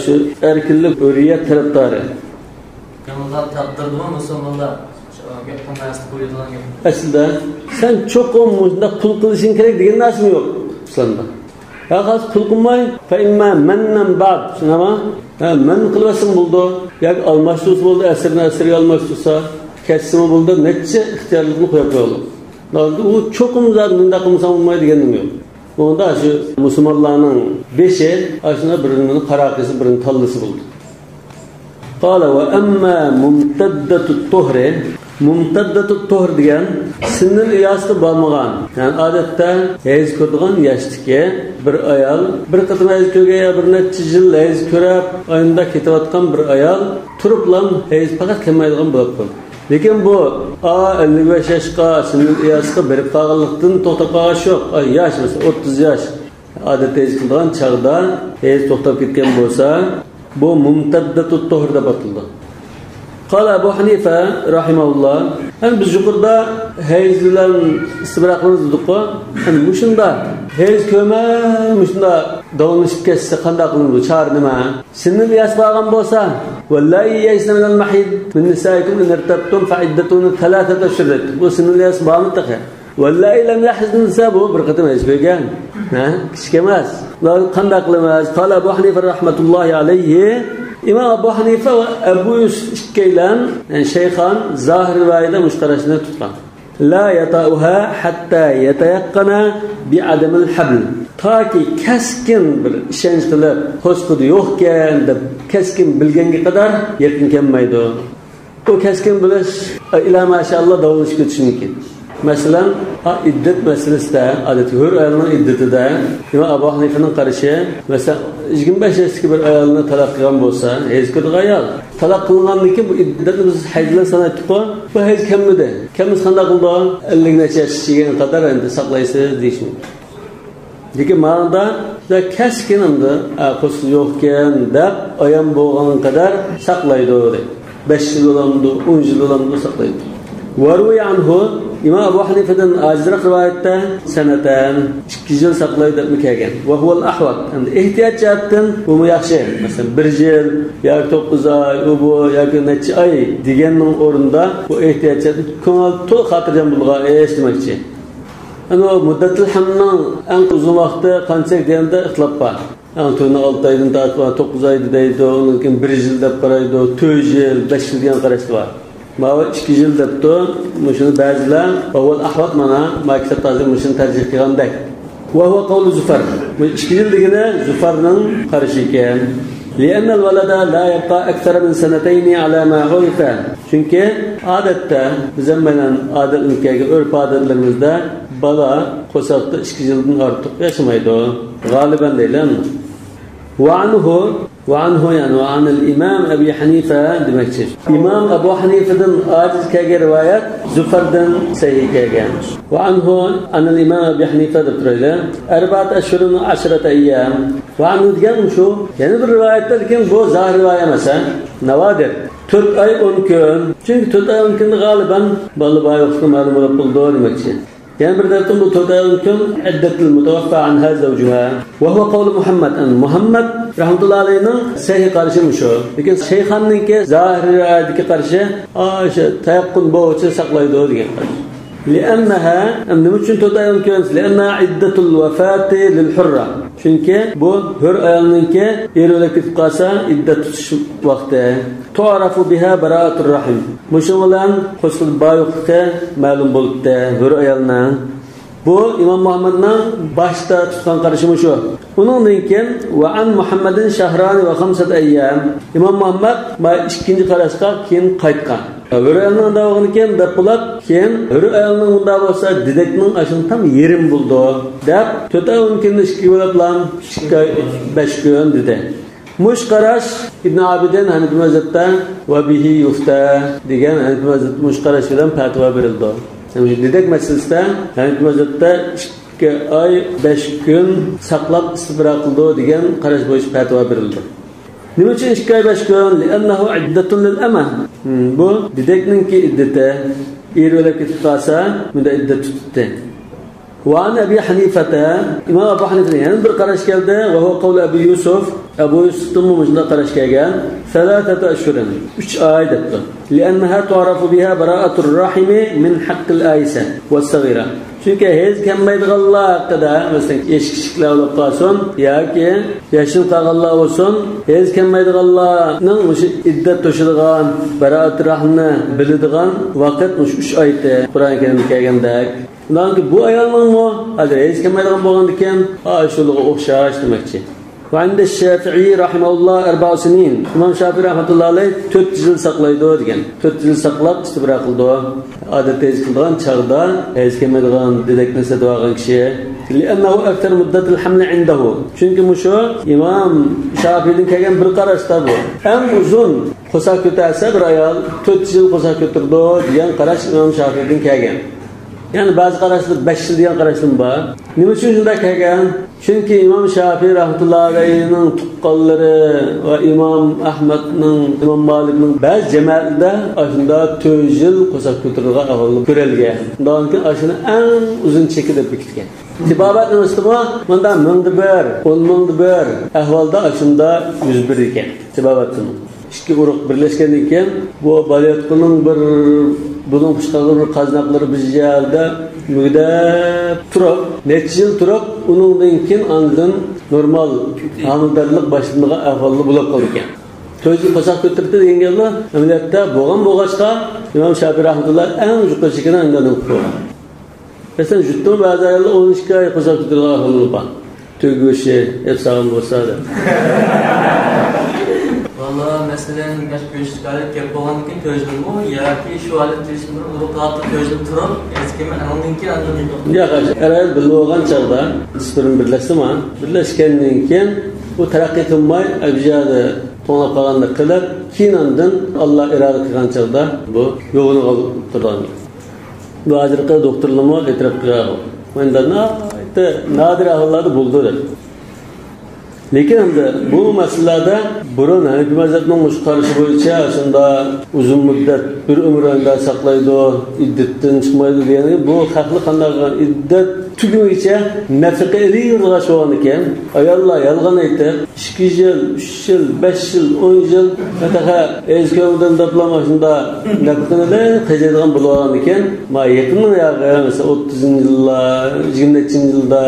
shu erkinlik, hurriyat tarafdori. Yanılgan taqdirda musulmonlar aslida sen cho'qim bunda qul qilishing kerak degan narsa yo'q islomda. Faqat qul qilmay fa imma mannan ba'd shunama man qilvasin bo'ldi yoki almashtirsa bo'ldi, asrni asrga almashtirsa kessimi bo'ldi, necha ixtiyorlikni qo'yib qo'yadi. U cho'qim zot bunda qilmasam bo'lmaydi degan nima yo'q. Onda shu musulmonlarning beshi shuna birini qora qilsa, birini tanlasi bo'ldi. قال وأما ممتدة الطهر ممتدة الطهر degan sinil iyosida bo'lmagan, ya'ni odatda hayz ko'radigan yoshdagi bir ayol bir qatim hayz ko'rgan yo bir necha yil hayz ko'rib oyunda ketayotgan bir ayol turiblam hayz faqat kelmaydigan bo'lib qoldi. Lekin bu 55 yoshga sinil iyosiga berib qolganlikdan to'xtab qolgan yo'q. Yosh bo'lsa 30 yosh odatda hayz qilgan chog'da hayz to'xtab ketgan bo'lsa bu mumtaddatut tohr deb ataldi. Qala Abu Hanifa rahimahulloh, yani biz yuqorida hayz bilan istibra qilamiz dedik-ku. Yani mushunda hayz ko'rmay mushunda davomlashib ketsa qanday qilamiz? Chora nima? Sinil yosh bo'lgan bo'lsa, vallahi yaysna minal mahid min nisaikum in irtabtum fa iddatun thalathata ashhur. Bu sinil yosh bormi taqa? Vallahi lam yahzun bu bir qatim hayz ko'rgan. Ha, kichik emas. Ular qanday qilamiz? Qala Abu Hanifa rahmatullohi alayhi, İmam Abu Hanifa va Abu Yusuf ikkaylan, yani şeyxan zahir rivoyatda mushtarashini tutgan. La yatauha hatta yatayaqqana bi'adamil habl. Toki keskin bir ishonch qilib, qo'sqidi yo'qkan deb keskin bilganga qadar yaqin kelmaydi. Bu keskin bilish ila maşallah davomlashib ketishi mumkin. Masalan, iddat masalasida, odatda hur ayolning iddatida İmam Abu Hanifa'ning qarashi, masalan, 25 yoshdagi bir ayolni taloq qilgan bo'lsa, hayz ko'rgan ayol taloq qilingandan keyin bu iddatni biz hayz bilan sanaydik-ku. Bu hayz kammidi? Kamimiz qanday qildi? 50 necha yoshga qadar endi saqlaysiz deyish mumkin. Lekin ma'noda keskin endi qo'shiq yo'qkan deb ayam bo'lgan qadar saqlaydi deydi. 5 yil bo'lamdi, 10 yil bo'lamdi saqlaydi. وروي عنه İmam Abu Hanifa'dan acizroq rivoyatda sanatan 2 yil saqlaydi deb kelgan. Va huval ahvat. Endi ehtiyot jihatdan bu yaxshi. Masalan, 1 yil yoki 9 oy, u bu yoki necha oy deganning o'rnida bu ehtiyot jihatdan ko'ngil to'liq xotirjam bo'lgan ish demoqchi. Endi u muddatul hamning eng uzun vaqti qancha deganda ixtilof bor. Yani to'ni 6 oydan tortib 9 oy deydi, undan keyin 1 yil deb qaraydi, 4 yil, 5 yil degan qarash bor. Mava 2 yil debdi. Mushuni ba'zilar avval ahvat mana maktab tazim mushuni tarjih qilgandek. Va huwa qawlu Zufar. Bu 2 yil degani Zufarning qarashi ekan. لأن الولد لا يبقى أكثر من سنتين على ما عرف. Chunki odatda bizim bilan odat ülkege urf odatlarimizda bala qo'saqda 2 yildan ortiq yashamaydi. G'oliban deyiladi. وعنه يعني وعن الإمام أبي حنيفة demekçi. İmam Abu Hanifa'dan aciz kelgan rivayat Zufardan sahih kelgan. وعنه عن الإمام أبي حنيفة deb turadi. 4 أشهر 10 أيام. وعنه degan shu, yana bir rivoyatda lekin bu zahir rivoyat emas, navadir. 4 ay 10 kun. Chunki 4 ay 10 kunda g'oliban bola boyoqni ma'lum bo'lib qoldi demekçi. Yani bir derdim bu 4 ay 10 kun iddatul mutawaffa anha zawjuha. Va huwa qawlu Muhammad. Muhammad rahmatullohi alayhining sahih qarashi shu. Lekin shayxonningki zahir rivoyatga qarshi o'sha tayaqqun bo'yicha saqlaydi degan qarash. لأنها nima uchun 4 ay 10 kun? لأنها عدة الوفاة للحرة. Chunki bu hur ayolninki er o'lib ketib qolsa iddat tutish vaqti. Tu'rafu biha bara'atur rahim. Mushu bilan qo'shil boyoqligi ma'lum bo'libdi hur ayolning. Bu İmam Muhammedning boshda tutgan qarashi shu. Uningdan keyin va an Muhammadin shahrani va khamsat ayyam. İmam Muhammad ma ikkinchi qarashga keyin qaytgan. Hür ayolning unda bo'lgan ekan deb bo'lib, keyin hür ayolning unda bo'lsa didakning ashuni tam yerim bo'ldi deb 4 oy 10 kunni 2 bo'lib lan 2 oy 5 kun dedi. Mush qarash İbn Abidin Hanifi mazhabda va bihi yufta degan Hanifi mazhab mush qarash bilan fatvo berildi. Yani didak masalasida Hanifi mazhabda 2 oy 5 kun saqlab istibro qildi degan qarash bo'yicha fatvo berildi. Nima uchun 2 oy 5 kun? Li'annahu iddatun lil ama. Bu didakninki iddati er o'lib ketib qolsa, bunda iddat tutdi. Va an Abi Hanifata, İmam Abu Hanifa yana bir qarash keldi, va huwa qavlu Abi Yusuf, Abu Yusufning mujla qarash kelgan, salatatu ashhurin, 3 oy debdi. Li'annaha tu'rafu biha bara'atur rahimi min haqqil aysa was-saghira. Chunki hech kelmaydiganlar haqida, masalan, eshik kichiklar bo'lib qolsin yoki yashil qolganlar bo'lsin, hech kelmaydiganlarning o'sha iddat to'shadigan, bara'at rahmni biladigan vaqt o'sha 3 oyda Qur'oni Karimda kelgandek. Undan bu ayolningmi hozir hech kelmaydigan bo'lgan ekan, shularga o'xshash demakchi. وعند الشافعي رحمه الله 4 سنين. İmam Şafii rahmetullahi aleyh 4 yil saqlaydi degan. 4 yil saqlab istibro qildi. Odatda hech qilgan chaqda hech kelmaydigan didakni sotib olgan kishi. لأنه أكثر مدة الحمل عنده. Chunki mushu İmam Şafii'nin kelgan bir qarashda bu. Eng uzun qo'saq ko'tarsa bir ayol 4 yil qo'saq ko'tardi degan qarash İmam Şafii'dan kelgan. Yani bazı qarashlar 5 yil degan qarashlar bor. Nima uchun shunday kelgan? Chunki İmam Şafii rahmetullahi alayhining tuqqanlari va İmam Ahmadning, İmam Malikning ba'zi jamoatida shunda 4 yil qo'saq ko'targan ahvolni ko'rilgan. Undan keyin shuni eng uzun cheki deb bekitgan. Tibobat nimasida bunda 1001, 10,001 ahvolda shunda 101 ekan. Tibobatning ikki urug' birlashgandan keyin bu balyatqining bir bunun pishqag'i bir qazinaqlari bir yerda mugdab turib, necha yil turib, uningdan keyin andin normal homiladorlik boshlangan ahvolda bo'lib qoldi ekan. 4 yil qo'saq ko'tardi deganlar amaliyotda bo'lgan bo'lg'achqa İmam Şafii rahmatulloh eng yuqori chekini andan qo'ygan. Masalan, jutdim ba'zi ayollar 12 oy qo'saq ko'targan ahvolda bor. Tugushi hep sog'im bo'lsa da. Valla mesela birkaç görüşlük alet gap bo'lgandan keyin to'yildi yoki shu alet bir urug' tortib to'yilib turib, eskimi andan keyin andan yo'q, ayol bilib olgan chog'da sperm birlashdimi? Birlashgandan keyin u taraqqiy qilmay abjadi to'nglab qolganda qilib, keyin andan Alloh iroda qilgan chog'da bu yo'g'ini olib turgan. Bu hozirgi doktorlarmi e'tirof qiladi. Menda nodir ahvollarda bo'ldi deb. Lekin endi bu masalada burun Hanifi mazhabning shu qarashi bo'yicha shunda uzun muddat bir umr unda saqlaydi, iddatdan chiqmaydi degani bu haqli qanday iddat tugungacha nafaqa eliyurg'ash bo'lgan ekan. Ayollar yolg'on aytib 2 yil, 3 yil, 5 yil, 10 yil nataqa ezko'mdan daplama shunda nafaqani qajaydigan bo'lgan ekan. Ma yaqin yog'i masalan 30 yillar, 20 yilda,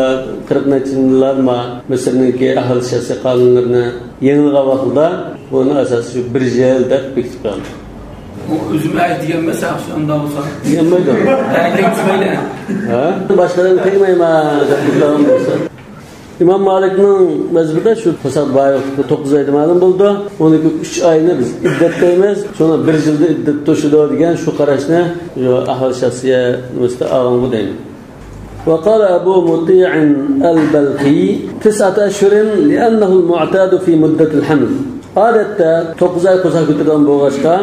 40 yillar ma Misrniki ahli siyosiy qonunlarini yengilgan vaqtida buni asosi shu 1 yil deb bekitib qo'ygan. Bu o'zim aytgan emas, shunda bo'lsa. Deganmaydi. Aytmaydi. Ha? Boshqalarni tegmayman deb bilgan bo'lsa. İmam Malikning mazhabida shu qo'saq boyoqda 9 oyda ma'lum bo'ldi. Uniki 3 oyni biz iddat deymiz. Shuni 1 yilda iddat to'shidi degan shu qarashni ahli shaxsiya nimasida olgan deymiz. وقال أبو مطيع البلخي 9 أشهر لأنه المعتاد في مدة الحمل. Adette 9 ay qo'saq ko'targan bo'lg'achqa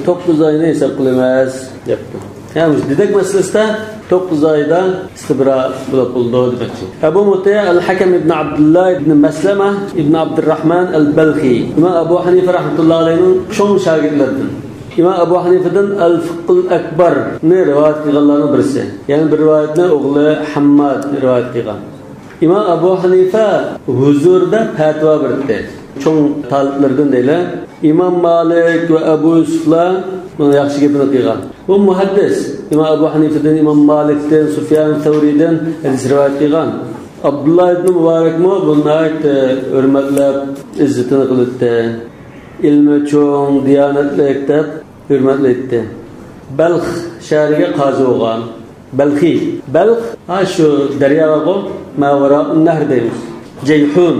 9 oyni hisob qilamiz debdi. Ya'ni didak masalasida 9 oyda istibro bo'lib bo'ldi demoqchi. Abu Muti' al-Hakam ibn Abdullah ibn Maslama ibn Abdurrahman al-Balkhi İmam Abu Hanifa rahmatullohi alayhining cho'ng shogirdlaridan. İmam Abu Hanifa'dan Al-Fiqh al-Akbar ni rivoyat qilganlarning birisi. Ya'ni bir rivoyatni o'g'li Hammad rivoyat qilgan. İmam Abu Hanifa huzurida fatvo berdi. Cho'ng taliblardan deylar. İmam Malik va Abu Yusuflar buni yaxshi gapini qilgan. Bu muhaddis İmam Abu Hanifa'dan, İmam Malikdan, Sufyan Savridan hadis rivoyat qilgan. Abdullah ibn Mubarakmi buni hurmatlab izzatini qildi. Ilmi cho'ng, diyonatlik deb hurmatlaydi. Balx shahriga qozi bo'lgan. Balxiy. Balx ha shu daryo var, Mavaraun Nahr deymiz. Ceyhun,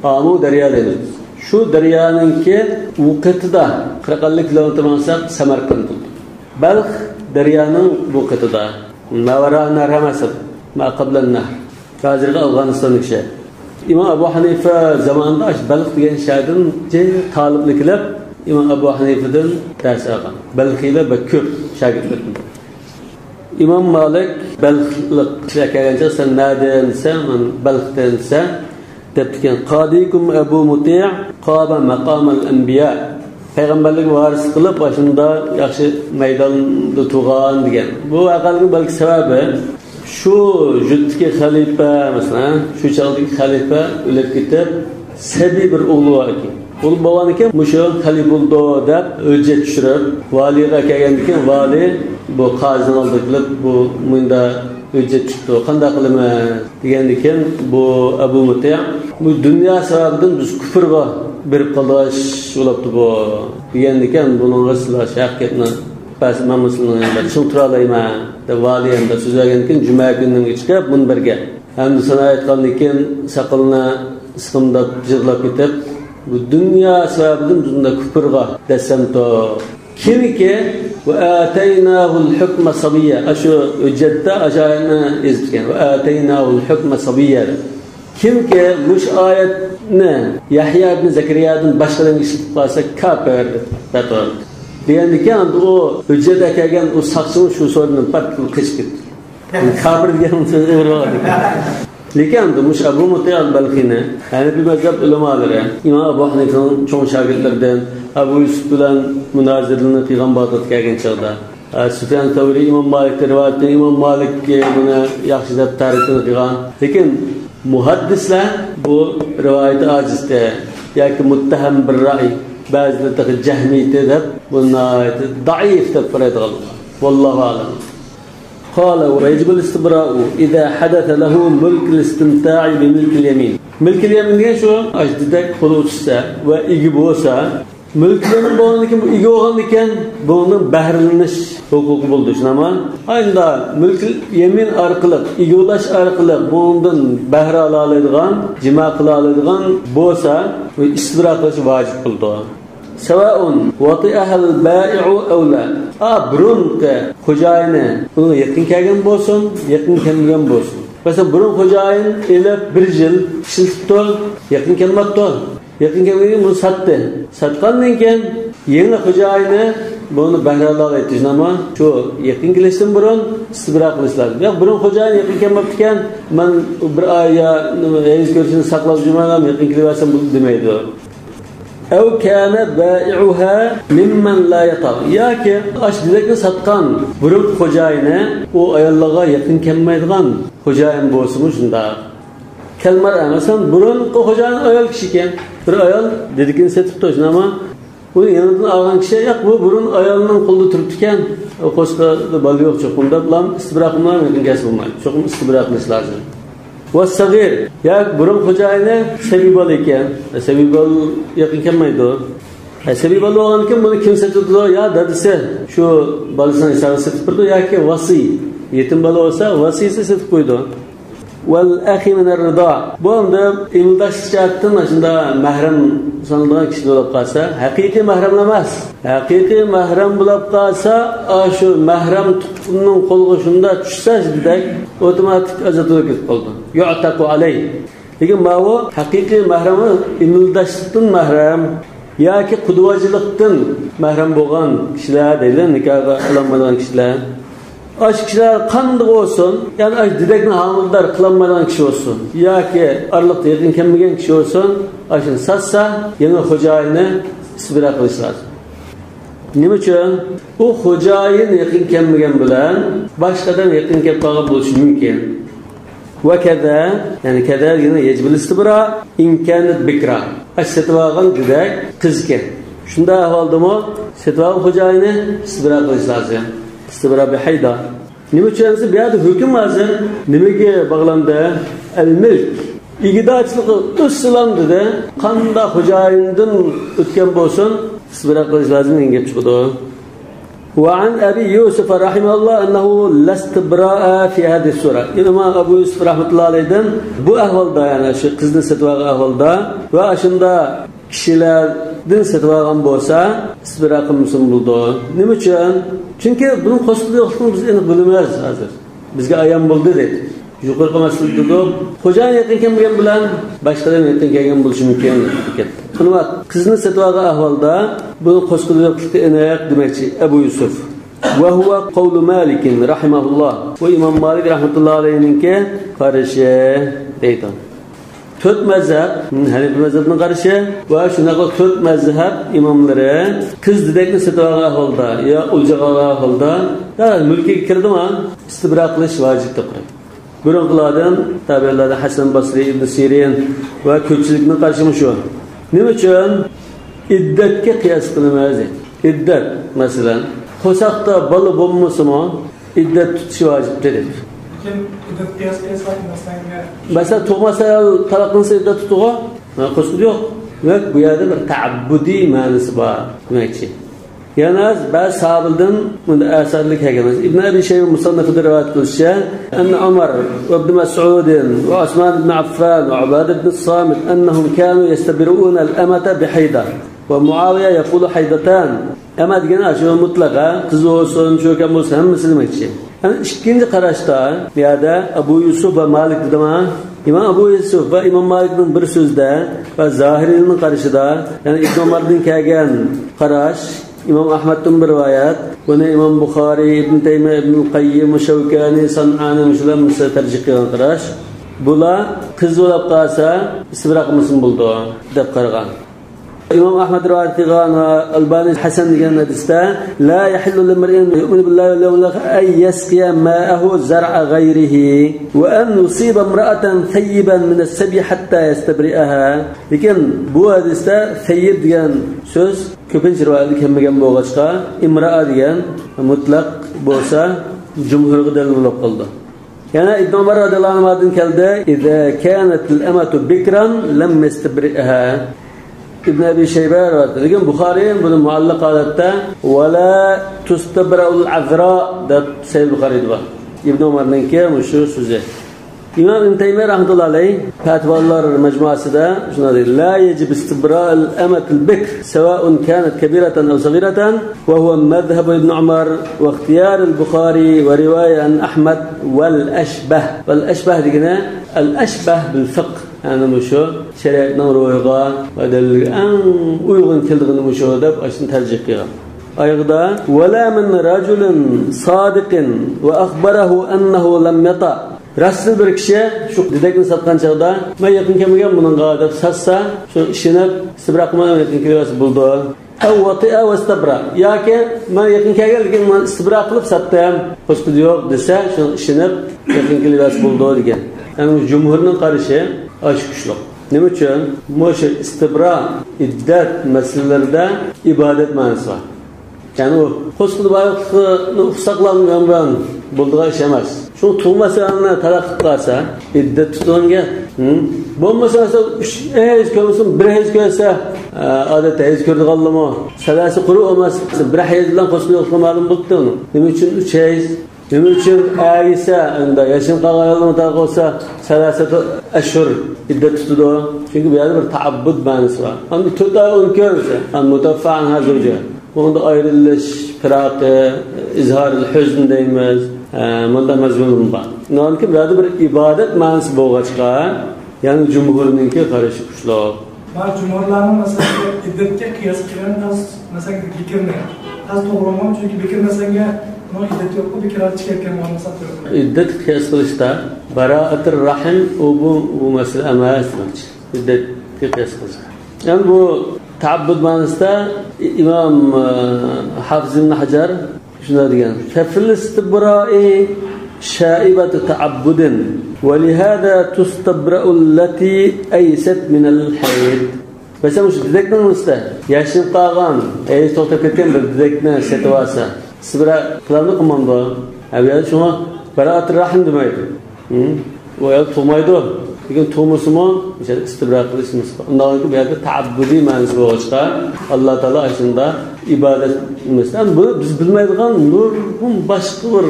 Amu daryo deymiz. Shu daryoninki u qitida 40 kilometr bo'lsa Samarqand bo'ldi. Balx daryoning bu qitida. Mavaraun Nahr emas, ma qabla nahr. Hozirgi Afg'onistonning shahri. İmam Abu Hanifa zamanında Balx degan shahardan taliblik qilib İmam Abu Hanifa'dan ders algan. Balxiylar va ko'p shogirdlar. İmam Malik Balxlik kishilar kelgancha sen nadan sen men Balxdan sen debdikan. Qadikum Abu Muti' qama maqamal anbiya. Payg'ambarlik varis qilib shunda yaxshi maydonda tug'an degan. Bu aqalning balki sababi shu jutdagi xalifa, masalan, shu chog'dagi xalifa o'lib ketib, sabiy bir o'g'li bor ekan. O'g'li bo'lgan ekan, mushu xalifa bo'ldi deb hujjat tushirib, valiyga kelgandan keyin vali bu qozini oldi qilib, bu menda hujjat tushdi, qanday qilaman degandan keyin bu Abu Muti' bu dunyo sababidan biz kufrga berib qoldish bo'libdi bu degandan keyin buningga sizlar haqiqatni bas men musulmonman, chin tura olayman deb vali endi so'zlagan keyin juma kuniga chiqib munbarga hamda sana aytgandan keyin soqolini siqimdab jig'lab ketib, bu dunyo sababidan bunda kufrga desam to kimki va ataynahul hukma sabiyya, shu hujjatda ajoyibni yozibgan. Va ataynahul hukma sabiyya, kimki mush oyatni Yahya ibn Zakariyadan boshqadan eshitib qolsa kofir deb degandan keyin u hujjat kelgan u soqchini shu so'rni pat qilib qochib ketdi. Kofir degan so'zni o'rganadi. Lekin mush Abu Muti' al-Balxini Hanafi mazhab ulamalari, İmam Abu Hanifa'nın cho'ng shogirdlaridan Abu Yusuf bilan munozirlarni qilgan Bag'dodga kelgan chog'da Sufyan Tavri İmam Malikdan rivoyat qilgan, İmam Malik buni yaxshi deb ta'rifini qilgan. Lekin muhaddislar bu rivoyati ojizda yoki muttaham bir ra'y, ba'zilar jahmiydi deb buni zaif deb qaraydigan. Vallohu a'lam. قال ويجب الاستبراء إذا حدث له ملك الاستمتاع بملك اليمين. ملك اليمين degan shu ajdidek qo'li tushsa va egi bo'lsa, mulk yamin bo'lgandan keyin bu egi bo'lgandan keyin buning bahrlanish huquqi bo'ldi, shunami? Ayında mulk yamin orqali, egi bo'lish orqali bundan bahra ola oladigan, jima qila oladigan bo'lsa, bu istibro qilish vojib bo'ldi. Savaun wati'aha al-ba'i'u aw la. Burunqi xo'jayini unga yaqin kelgan bo'lsin, yaqin kelmagan bo'lsin. Masalan, burun xo'jayin elib bir yil ishlatibdi, yaqin kelmabdi. Yaqin kelmagan buni sotdi. Sotgandan keyin yangi xo'jayini buni bahralab aytdi, nima? Shu yaqin kelishdan burun istibro qilish lozim. Yo'q, burun xo'jayin yaqin kelmabdi ekan, men bir oy yo nima yuz ko'rishini saqlab yurmadim, yaqin kelaversam bu demaydi. أو كان بائعها ممن لا يطاق. Yoki ash dilakni satgan burun xo'jayini u ayollarga yaqin kelmaydigan xo'jayin bo'lsa-mu shundoq. Kalmar masalan, burun xo'jayin ayol kishi ekan. Bir ayol dedikini setib to'shnama. U yonidan olgan kishi yo'q, bu burun ayolning qo'lida turibdi ekan. Qo'shqa bola yo'q cho'qim deb bilan istibro qilmay mumkin bo'lmaydi. Cho'qim istibro qilish lozim. Va sag'ir, yoki burun xo'jayini sabiy bola ekan. Sabiy bola yaqin kelmaydi. Sabiy bola bo'lgan ekan, buni kim sotadi? Yo dadasi shu bolasini hisobiga sotib berdi yoki vasiy, yetim bola bo'lsa vasiysi sotib qo'ydi. Val akhi min ar-rido. Bu endi emildoshlik jihatdan shunda mahram sanalgan kishi bo'lib qolsa, haqiqiy mahram emas. Haqiqiy mahram bo'lib qolsa, shu mahram tuqqunning qo'liga shunda tushsa, shunday avtomatik ozod bo'lib ketib qoldi. Yu'taqu alayh. Lekin bu haqiqiy mahrami emildoshlikdan mahram yoki qudvachilikdan mahram bo'lgan kishilar deyiladi, nikohga olinmagan kishilar. Aş kishilar qanday bo'lsin, ya'ni aş didakni homildor qilolmaydigan kishi bo'lsin yoki arliqda yaqin kelmagan kishi bo'lsin, ashuni satsa, yangi xo'jayini istibro qilish lozim. Nima uchun? U xo'jayin yaqin kelmagan bilan boshqadan yaqin kelib qolgan bo'lishi mumkin. Va kaza, ya'ni kaza degani yajibul istibro in kanat bikra. Aş satib olgan didak qizga. Shunda ahvoldami satib olgan xo'jayini istibro qilish lozim. İstibra bi hayda. Nima uchun bu yerda hukm hozir nimaga bog'landi? Al-mulk. Igidorchiligi o'ssilandi-da, qanday xo'jayindan o'tgan bo'lsin, istibra qilish lozim degan gap chiqdi. وعن أبي يوسف رحمه الله أنه لا استبراء في هذه السورة. إمام أبو يوسف رحمة الله عليه bu ahvolda, yani şu qizni satib olgan ahvolda va shunda kishilardan satib olgan bo'lsa istibro qilmasin bo'ldi. Nima uchun? Chunki buning qo'sqili yo'qligini biz aniq bilamiz hozir. Bizga ayon bo'ldi dedi. Yuqorqi masala dedik. Xo'jayin yaqin kelgan bilan boshqalar yaqin kelgan bo'lishi mumkin ketdi. Nima qizni satib olgan ahvolda buni qo'sqili yo'qligi aniq demakchi Abu Yusuf. Va huwa qawlu Malik rahimahulloh. Bu İmam Malik rahmatullohi alayhiningki qarashi deydi. To'rt mazhab, Hanafi mazhabining qarashi va shunaqa to'rt mazhab imomlari qiz didakni satib olgan ahvolda yo o'lja olgan ahvolda mulkiga kirdimi istibro qilish vojib deb qaraydi. Burunqilardan tabiinlardan Hasan Basri, Ibn Sirin va ko'pchilikning qarashi shu. Nima uchun? Iddatga qiyos qilinmaydi. Iddat masalan, qo'saqda bola bo'lmasimi iddat tutish vojib dedi. Kim iddat qiyos qilsa masalan, masalan tug'masa ayol taloq qilsa iddat tutug'i, qo'sqi yo'q. Demak, bu yerda bir ta'abbudiy ma'nosi bor demakchi. Yana ba'zi sahobalardan bunda asarlik kelgan. Ibn Abi Shayba musannafida rivoyat qilishicha, anna Umar va Ibn Mas'ud va Usman ibn Affan va Ubad ibn Samit annahum kanu yastabiruna al-amata bihayda va Muaviya yaqulu haydatan. Ama degan shu mutlaqa qiz bo'lsin, cho'kan bo'lsin, hammasi demakchi. Yani ikkinchi qarashda bu yerda Abu Yusuf va Malik dedimi? İmam Abu Yusuf va İmam Malikning bir so'zida va Zahiriyning qarashida, ya'ni Ibn Umardan kelgan qarash, İmam Ahmaddan bir rivoyat, buni İmam Buxoriy, Ibn Taymiya, Ibn Qayyim, Shavkani, San'ani shular tarjih qilgan qarash. Bular qiz bo'lib qolsa istibro qilmasin bo'ldi deb qaragan. İmam Ahmad rivoyat qilgan va Albani Hasan degan hadisda la yahillu limri'in yu'minu billahi wal yawmil akhir ay yasqiya ma'ahu zar'a ghayrihi va an yusiba imra'atan thayyiban min as-sabi hatta yastabri'aha. Lekin bu hadisda thayyib degan so'z ko'pincha rivoyatda kelmagan bo'lg'achqa imra'a degan mutlaq bo'lsa jumhurga dalil bo'lib qoldi. Yana Ibn Umar radhiyallohu anhudan keldi: "Iza kanat al-amatu bikran lam yastabri'aha." İbn Abi Shayba rivoyat qilgan, Buxoriy buni muallaq holatda va la tustabra'ul azra deb Sahih Buxoriyda bor. Ibn Umarningki shu so'zi. İmam İbn Taymiya rahmatullohi alayh Fatvolar majmuasida shunday deydi: la yajib istibra'ul amatul bikr sawa'un kanat kabiratan aw saghiratan wa huwa madhhab Ibn Umar wa ikhtiyar al-Bukhari wa riwaya an Ahmad wal ashbah. Wal ashbah degani al ashbah bil fiqh. Yani shu shariatning ruhiga va dalilga eng uyg'un keldig'ini shu deb ashuni tarjih qilgan. Oyog'ida wala min rajulin sodiqin va akhbarahu annahu lam yata. Rostli bir kishi shu didakni sotgan chog'da men yaqin kelmagan buningga deb satsa, shu ishonib istibro qilmay yaqin kelyapti bo'ldi. Aw wati'a wastabra yoki men yaqin kelgan lekin men istibro qilib sotdim, qo'shqi yo'q desa, shu ishonib yaqin kelyapti bo'ldi degan. Yani jumhurning qarashi ochiq kuchliq. Nima uchun? Shu istibro, iddat masalalarida ibodat ma'nosi bor. Ya'ni u qo'sqil boyoqni saqlangan bilan bo'ldigan ish emas. Shu tug'masini taloq qilib qolsa, iddat tutganga, bo'lmasa 3 hayz ko'rsin, 1 hayz ko'rsa, odatda hayz ko'rdiganlimi? Salasi quru olmas, 1 hayz bilan qo'sqil yo'qligi ma'lum bo'libdi uni. Nima uchun 3 hayz? Nima uchun aysa unda yashin qolgan ayolni taloq olsa, salasatu ashhur iddat tutadi. Chunki bu yerda bir ta'abbud ma'nosi bor. Endi 4 oy 10 ko'rsa, mutaffa anha zawja. Bunda ayrilish, firaqi, izhar huzn deymiz. Bunda mazmun bor. Nonki bu yerda bir ibodat ma'nosi bo'lg'achqa, ya'ni jumhurningki qarashi kuchli. Ba'zi jumhurlarning masalan iddatga qiyos qilgan masalan bikirni. Tas to'g'rimi? Chunki bikir masalanga iddat yo'q, bikir chiqayotgan ma'nosi yo'q. Iddat qiyos qilishda bara'atur rahim u bu masala emas. Iddatga qiyos qilish. Ya'ni bu ta'abbud ma'nosida İmam Hafiz ibn Hajar shunday degan: "Fil istibra'i sha'ibatu ta'abbudin va lihada tustabra'u allati aysat min al-hayd." Masalan, shu didakning ustida yashinib qolgan, hayz to'xtab ketgan bir didakni setib olsa, istibro qilamdi qilmamdi? Bu yerda shunga bara'atur rahim demaydi. U ayol tug'maydi. Lekin tug'masimi istibro qilish undan bu yerda taabbudiy ma'nosi bo'lg'achqa Alloh taolo shunda ibodat masalan bu biz bilmaydigan nurg'un boshqa bir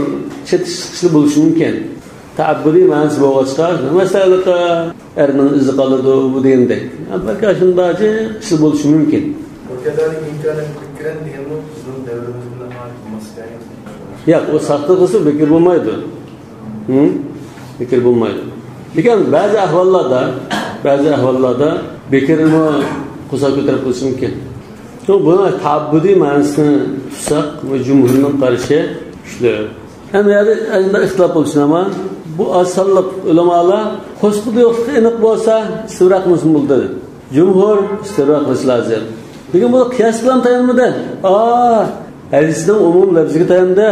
chetishishli bo'lishi mumkin. Taabbudiy ma'nosi bo'lg'achqa masalan erning izi qoladi bu degandek. Balki shunda ishli bo'lishi mumkin. Yo'q, o saxta qilsa bekor bo'lmaydi. Bekor bo'lmaydi. Lekin ba'zi ahvollarda bekirni qo'saq ko'tarib qilishi mumkin. Buni taabbudiy ma'nosini tutsak, bu jumhurning qarashi kuchli. Ham yerda ixtilof bo'lishi nima? Bu osonlik ulamolar qo'sqida yo'qligi aniq bo'lsa, istibro qilmasin bo'ldi. Jumhur istibro qilish lozim. Lekin bu qiyos bilan tayanmadi. Hadisning umum lafziga tayandi.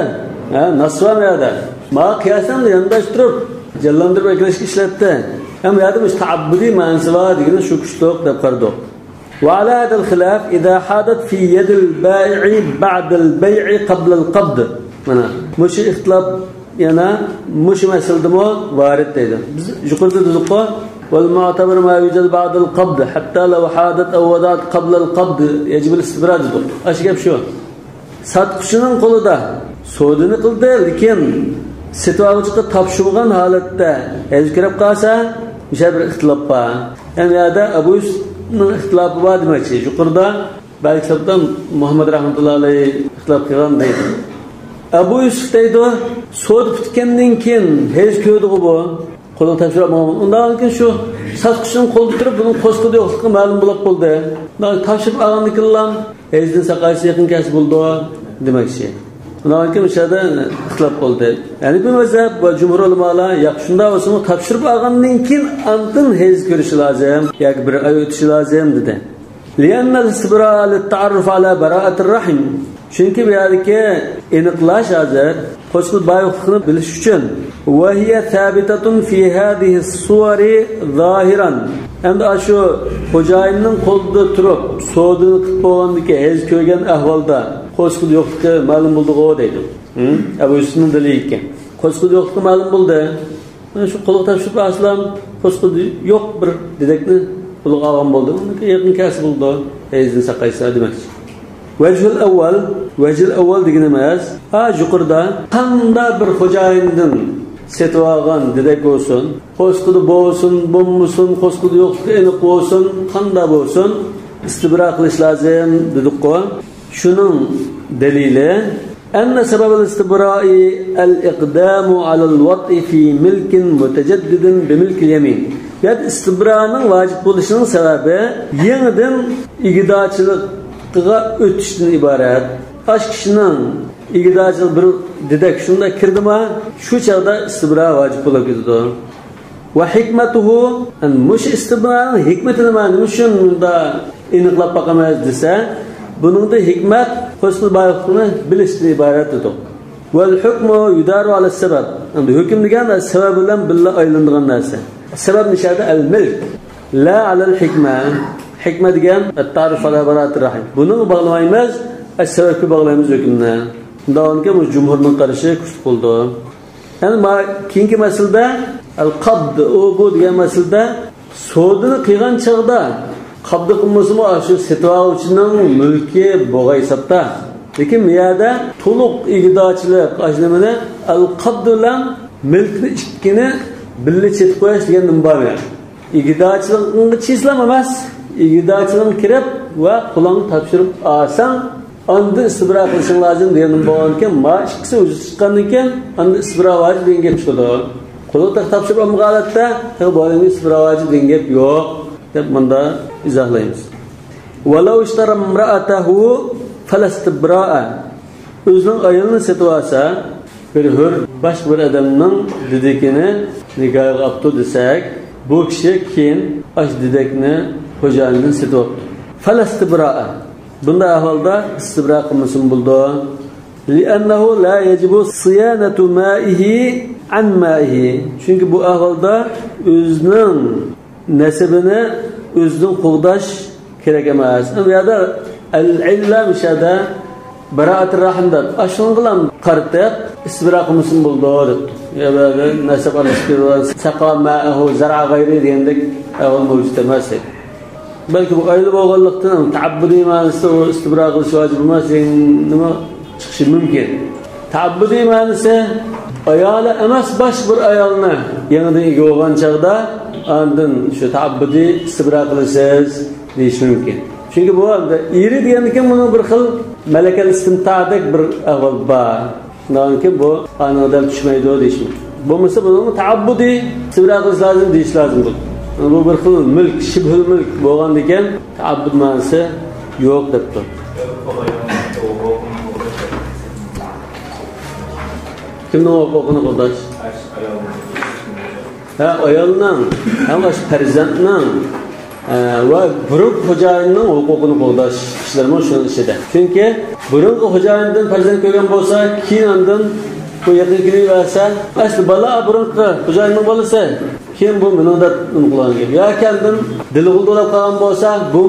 Nas var yerda. Ma qiyosan yondashtirib jallantirib eklashga ishlatdi. Ham yerda bu taabbudiy ma'nosi bor degani shu kuchliq deb qaradik. وعلى هذا الخلاف إذا حادت في يد البائع بعد البيع قبل القبض. Mana mush ixtilof yana mush masaladami varid deydi. Biz yuqorida dedik-ku, والمعتبر ما يوجد بعد القبض حتى لو حادت أو وضعت قبل القبض يجب الاستبراء dedik. Ash gap shu. Satqushining qo'lida savdoni qildi, lekin setib oluvchiga topshirgan holatda hech kirib qolsa, o'sha bir ixtilof bor. Ya'ni yerda Abu Yusufning ixtilofi bor demakchi. Yuqorida ba'zi kitobda Muhammad rahmatullohi alayhi ixtilof qilgan deydi. Abu Yusuf deydi, savdo bitgandan keyin hech ko'rdi bu. Qo'lini topshirib olmagan. Undan keyin shu satqushining qo'lida turib, buning qo'sqida yo'qligi ma'lum bo'lib qoldi. Undan topshirib olgandan keyin hechdan saqaysi yaqin kas bo'ldi demakchi. Undan keyin o'sha yerda ixtilof bo'ldi. Ya'ni bu mazhab va jumhur ulamolar yo'q shunda bo'lsa topshirib olgandan keyin andin hech ko'rishi lozim yoki bir oy o'tishi lozim dedi. لأن الاستبراء للتعرف على براءة الرحم. Chunki bu yerdagi aniqlash hozir qo'shqil boyoqlikni bilish uchun وهي ثابتة في هذه الصور ظاهرا. Endi shu xo'jayinning qo'lida turib savdoni qilib bo'lgandiki hech ko'rgan ahvolda qo'shqil yo'qligi ma'lum bo'ldi-ku deydi. Abu Yusufning dili ekan. Qo'shqil yo'qligi ma'lum bo'ldi. Mana shu qo'lga topshirib aslam qo'shqil yo'q bir dedakni qo'lga olgan bo'ldi. Uniki yaqin kasb bo'ldi. Hechni saqaysa demakchi. Vajhul avval, vajhul avval deganimiz, ha yuqorida qanday bir xo'jayindan setib olgan dedak bo'lsin, qo'shqili bo'lsin, bo'lmasin, qo'shqili yo'qligi aniq bo'lsin, qanday bo'lsin, istibro qilish lozim dedik-ku. Shuning dalili أن سبب الاستبراء الإقدام على الوطء في ملك متجدد بملك اليمين. Yani istibraning vacip bo'lishinin sebebi yeniden igidachilikqa o'tishdan iborat. Ash kishining igidachilik bir dedak shunda kirdimi, shu chaqda istibro vacip bo'lib ketadi. Va hikmatuhu an mush istibraning hikmati nima, nima uchun bunda aniqlab boqamiz desa, buningda hikmat qo'shqil boyoqni bilishdan iborat edi. Val hukmu yudaru ala sabab. Endi hukm degan sabab bilan birga aylanadigan narsa. Sabab nishada al milk la ala al hikma. Hikma degan at-ta'rif ala barat rahim. Buni bog'lamaymiz, as-sababga bog'laymiz hukmni. Undan keyin bu jumhurning qarashi kuchli bo'ldi. Endi keyingi masalada al-qabd u bu degan masalada savdoni qilgan chaqda qabd qilmasimi shu setib oluvchining mulki bo'lgan hisobda. Lekin bu yerda to'liq igidochilik ajrimini al-qabd bilan milkni ikkini birga chetib qo'yish degan nima bor yani. Igidochilikni chislam emas, igidochilikni kirib va qo'lingni topshirib olsang, onda istibro qilishing lozim degan nima bo'lgan ekan, ma ikkisi o'zi chiqqandan keyin onda istibro vojib degan gap chiqadi. Qo'lingni topshirib olmagan holatda bu odamga istibro vojib degan gap yo'q deb bunda izohlaymiz. Walau ishtara imra'atahu falastibra'a. O'zining ayolini sotib olsa, bir hur boshqa bir odamning dedikini nikohga olibdi desak, bu kishi keyin ash dedakni xo'jayinidan sotib olibdi. Falastibra'a. Bunda ahvolda istibro qilmasin bo'ldi. لأنه لا يجب صيانة مائه عن مائه. Chunki bu ahvolda o'zining nasibini o'zidan qo'g'dash kerak emas. Bu yerda al-illa mishada Baraat rahim deb ashunga qaratib istibro qilmasin bo'ldi deb. Ya böyle nasab aralashib saqa ma'ahu zar'a g'ayri degandek ahvol mavjud emas. Balki bu oila bo'lganlikdan taabbudiy ma'nosida u istibro qilish vojib emas nima chiqishi mumkin. Taabbudiy ma'nosi ayoli emas boshqa bir ayolni yangidan ega bo'lgan chog'da andin shu taabbudiy istibro qilasiz deyish mumkin. Chunki bu eri degandan buni bir xil malakal istimtodek bir ahvol bor. Undan keyin bu aniqdan tushmaydi deyish mumkin. Bo'lmasa buni taabbudiy istibro qilish lozim deyish lozim bu. Bu bir xil mulk, shibhul mulk bo'lgan ekan, taabbud ma'nosi yo'q debdi. Kimning huquqini qo'llash? Ha, ayolning, ham farzandning va burun xo'jayinning huquqini qo'llash ishlarmi shuning ichida. Chunki burungi xo'jayindan farzand ko'rgan bo'lsa, keyin undan bu yaqin kelaversa, asli bola burungi xo'jayinning bolasi. Keyin bu mening deb qilgan gap. Yoki undan dili g'uldulab qolgan bo'lsa, bu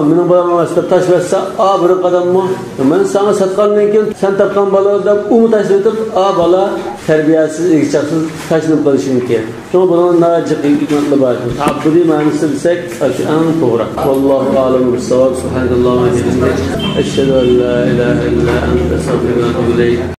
mening bolam emas deb tashlasa, a burun qadammi? Men sana sotgandan keyin sen topgan bola deb uni tashlab o'tib, a bola tarbiyasiz, egichaqsiz tashlanib qolishi mumkin. Shunga buning najiq hikmatli bor. Taabbudiy ma'nosi desak, shu eng to'g'ri. Vallohu a'lam bis-savob. Subhanallohi va bihamdihi. Ashhadu an la ilaha illa anta astaghfiruka va atubu ilayk.